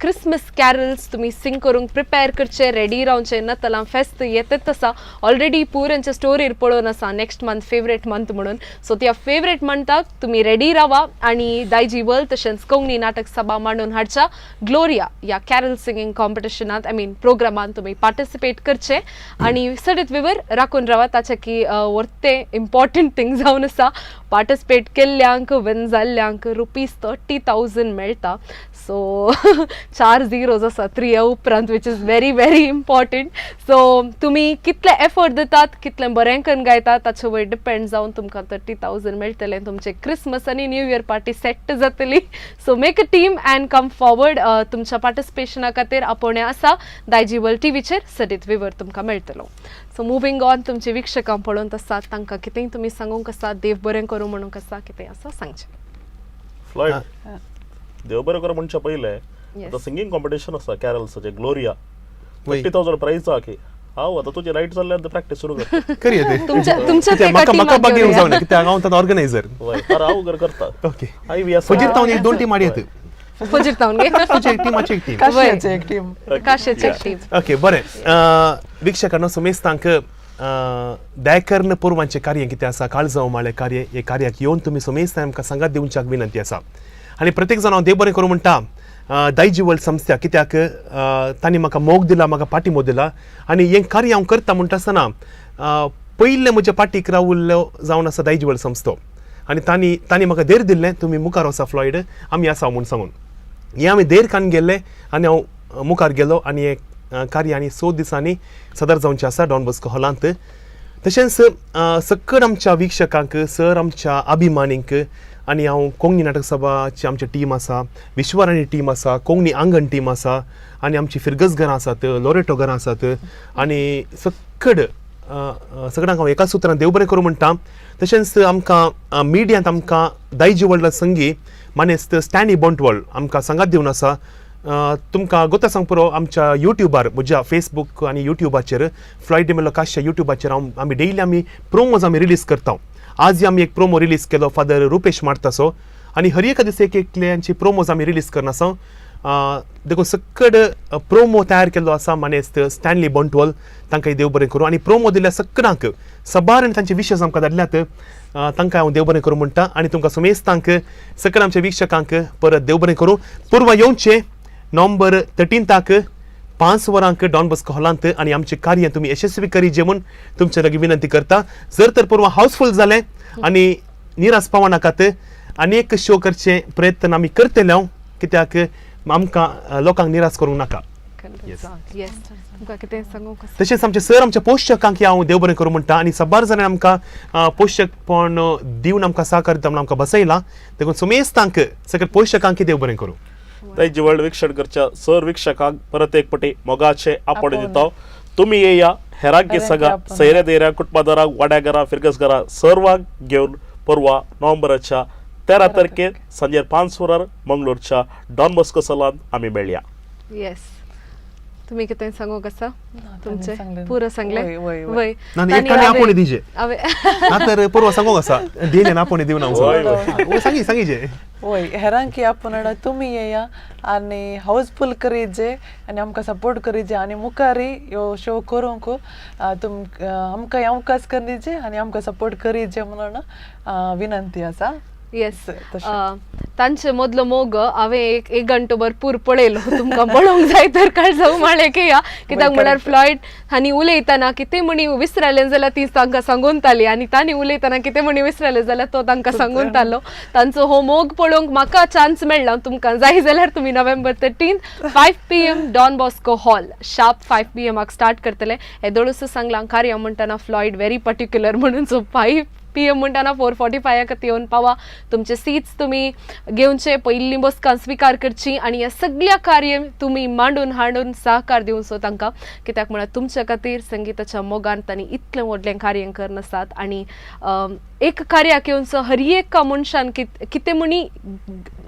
Speaker 2: क्रिसमस कॅरल्स तुमी सिंग करूंक प्रिपेर करचे, रेडी रावचे. नतलां फेस्त येतच आसा, ऑलरेडी पुरांच्या स्टोरीर पळोवन आसा नेक्स्ट मंथ फेवरेट मंथ म्हणून. सो त्या फेवरेट मंथाक तुमी रेडी रावा आनी दायजी वर्ल्ड तशेंच कोंकणी नाटक सभा मांडून हाडच्या ग्लोरिया ह्या कॅरल सिंगींग कॉम्पिटिशनात I mean प्रोग्रामान तुमी पार्टिसिपेट करचे आनी सडीत विवर राखून रावा. ताचे की वर्ते इम्पॉर्टंट थिंग जावन आसा, पार्टिसिपेट केल्ल्यांक विन जाल्ल्यांक ₹30,000 मेळटा. सो 4 झिरोज आसा 3 उपरांत, which is very very important. So तुमी कितले एफर्ट दितात, कितलें बरें करून गायतात ताचे वयर डिपेंड जावन तुमकां 30,000 मेळटलें. तुमचें क्रिसमस आनी न्यू इयर पार्टी सेट जातली. So make a team and come forward. तुमच्या पार्टिसिपेशना खातीर आपोवणें आसा दायजी वर्ल्ड टीव्हीचेर सडीत विवर तुमकां मेळटलो. सो मुवींग ऑन, तुमचे वीक्षकां पळोवन आसात तांकां कितेंय तुमी सांगूंक आसा, देव बरें करूं म्हणूंक आसा, कितें आसा सांगचें.
Speaker 3: फ्लॉयड, देव बरें करूं म्हणच्या पयलें आतां सिंगींग कॉम्पिटिशन आसा कॅरल्साचें ग्लोरिया, 50,000 प्रायज आहा की हांव आतां तुजी लायट जाल्ल्यान प्रॅक्टीस सुरू करता.
Speaker 5: करी
Speaker 2: तुमच्या
Speaker 5: म्हाका बाग घेवंक जावना कित्याक हांव तातूंत ऑर्गनायझर.
Speaker 3: तर हांव करता.
Speaker 5: ओके फजीर तावन एक 2 टीम हाड येत.
Speaker 2: फजीर तावन गे
Speaker 5: टिमाची एक टीम,
Speaker 4: काशेची एक टीम,
Speaker 2: काशेची एक टीम.
Speaker 5: ओके बरें, वीक्षकांनो समेस्तांक दयाकर्ण पुर्वांचें कार्य कितें आसा, काळजांव माळे कार्य, हे कार्याक येवन तुमी समेस्तां आमकां सांगात दिवच्याक विनंती आसा. आनी प्रत्येक जाण हांव देव बरें करूं म्हणटा दायजी वर्ल्ड संस्था, कित्याक तांणी म्हाका मोग दिला, म्हाका पाठिंबो दिला आनी हें कार्य हांव करता म्हणटा आसतना पयलें म्हज्या पाठीक रावल्लो जावन आसा दायजी वर्ल्ड संस्थो आनी तांणी तांणी म्हाका धैर्य दिल्लें, तुमी मुखार वचा फ्लॉयड, आमी आसा म्हूण सांगून. हें आमी धैर्य काडून गेल्ले आनी हांव मुखार गेलो आनी हें कार्य आनी 6 दिसांनी सदर जावचें आसा डॉन बॉस्को हॉलांत. तशेंच सकड आमच्या वीक्षकांक, सर आमच्या अभिमानींक आनी हांव कोंकणी नाटक सभाची आमची टीम आसा, विश्वराणी टीम आसा, कोंकणी आंगण टीम आसा आनी आमची फिरगज घरां आसात, लोरेटो घरां आसात आनी सकड सगळ्यांक हांव एका सुत्रान देव बरें करूं म्हणटा. तशेंच आमकां मिडियांत आमकां दायजी वर्ल्ड संगी मानेस्त स्टॅनी बॉन्टवॉल आमकां सांगात दिवन आसा. तुमकां गोता सांग पुरो आमच्या युट्यूबार, म्हज्या फेसबूक आनी युट्यूबाचेर फ्लॉयड डिमेलो काश्या युट्यूबाचेर हांव आमी डेली आमी प्रोमोज आमी रिलीज करता. आज आमी एक प्रोमो रिलीज केलो फादर रुपेश मारतासो आनी हर एका दिसा एक एकल्यांची प्रोमोज आमी रिलीज करना आसा. देखून सक्कड प्रोमो तयार केल्लो आसा मानेस्त स्टॅनली बंटवल, तांकां देव बरें करूं. आनी प्रोमो दिल्ल्या सक्कडांक सबार आनी तांचे विशस आमकां धाडल्यात, तांकां हांव देव बरें करूं म्हणटा. आनी तुमकां सुमेस्तांक सकड आमच्या वीक्षकांक परत देव बरें करूं. पूर्व येवचें नोव्हेंबर 13 5 वरांक डॉन बॉस्को हॉलांत आनी आमचें कार्य तुमी यशस्वी करीजे म्हूण तुमचे लागीं विनंती करता. जर तर पूर्व हावसफूल जालें आनी निरास पावो नाकात, आनी एक शो करचे प्रयत्न आमी करतले हांव, कित्याक आमकां लोकांक निरास करूंक नाका.
Speaker 2: येस, तुमकां कितें सांगूंक आसा?
Speaker 5: तशेंच आमचे सर आमच्या पोशकांक हांव देव बरें करूं म्हणटा. आनी साबार जाणांनी आमकां पोशकपण दिवन आमकां सहकार दिता म्हणून आमकां बसयला, देखून सुमेस्तांक सगळे पोशकांक देव बरें करूं.
Speaker 3: दायजी वर्ल्ड वीक्षण करच्या सर वीक्षकांक परत एक पटी मोगाचे आपोवणें दिता. तुमी येया, हेरांक सगळा सैऱ्या दैऱ्या कुटुंबादारांक, वाड्याघरां, फिरगसघरां सर्वांक घेवन परवा नोव्हेंबराच्या 13 तारखेर सांजेर 5 वरार मंगळूरच्या डॉन बॉस्को सलांत आमी मेळया.
Speaker 2: येस, तुमी कितें सांगूंक आसा? तुमचें पुरो सांगलें?
Speaker 5: वय एकाने आपोवणें दिजे ना तर पूर्व सांगूंक आसा दिलें आपोवणें दिवन हांव सांगी सांगीजे.
Speaker 4: वय, हेरांकी आपोवणें तुमी येया आनी हावसफूल करीजे आनी आमकां सपोर्ट करीजे आनी मुखारी ह्यो शो करूंक तुम आमकां अवकाश करीजे आनी आमकां सपोर्ट करीजे म्हणून विनंती आसा.
Speaker 2: येस, तांचे मदलो मोग हांवें एक घंटो भरपूर पळयलो. तुमकां पळोवंक जाय तर काळजा उमाळे घेया, कित्याक म्हळ्यार फ्लॉयड हांणी उलयतना कितें म्हणी विसरलें जाल्यार ती तांकां सांगून ताली आनी तांणी उलयतना कितें म्हणी विसरलें जाल्यार तो तांकां सांगून तालो. तांचो हो मोग पळोवंक म्हाका चान्स मेळ्ळा. तुमकां जाय जाल्यार तुमी November 13 5 PM Don Bosco hall sharp 5 PM start करतले. येदोळूच सांगलां कार्य म्हणटना फ्लॉयड व्हेरी पर्टिक्युलर म्हणून, सो 5 PM म्हणटाना 4:45 येवन पावा. तुमचे सीट्स तुमी घेवचे, पयलीं बसकां स्विकार करची आनी ह्या सगळ्या कार्य तुमी मांडून हाडून सहकार दिवचो तांकां, कित्याक म्हळ्यार तुमच्या खातीर संगिताच्या मोगान तांणी इतलें व्हडलें कार्य करन आसात. आनी एक कार्याक येवचो हर एका मनशान कितें म्हणी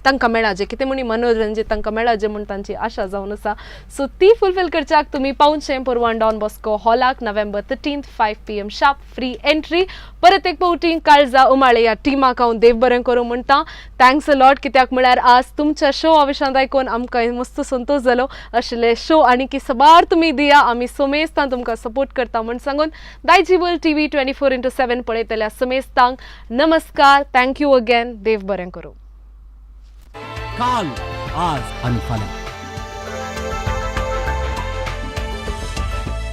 Speaker 2: तांकां मेळाजे, कितें म्हणी मनोरंजन तांकां मेळाजे म्हूण तांची आशा जावन आसा. सो ती फुलफील करच्याक तुमी पावचें परवान don Bosco हॉलाक November 13 5 PM sharp, free entry. परत एक फावटी काळजा उमाळे ह्या टिमाक हांव देव बरें करूं म्हणटा. Thanks a lot, कित्याक म्हळ्यार आज तुमच्या शो विशांत आयकून आमकां मस्त संतोश जालो. असले शो आनी की सबार तुमी दिया, आमी सोमेस्तान तुमकां सपोर्ट करता म्हूण सांगून दायजिवर्ल्ड TV 24x7 पळयतल्या समेस्तांक नमस्कार, thank you again, देव बरें करूं.
Speaker 1: काल, आज आणि फाल्यां.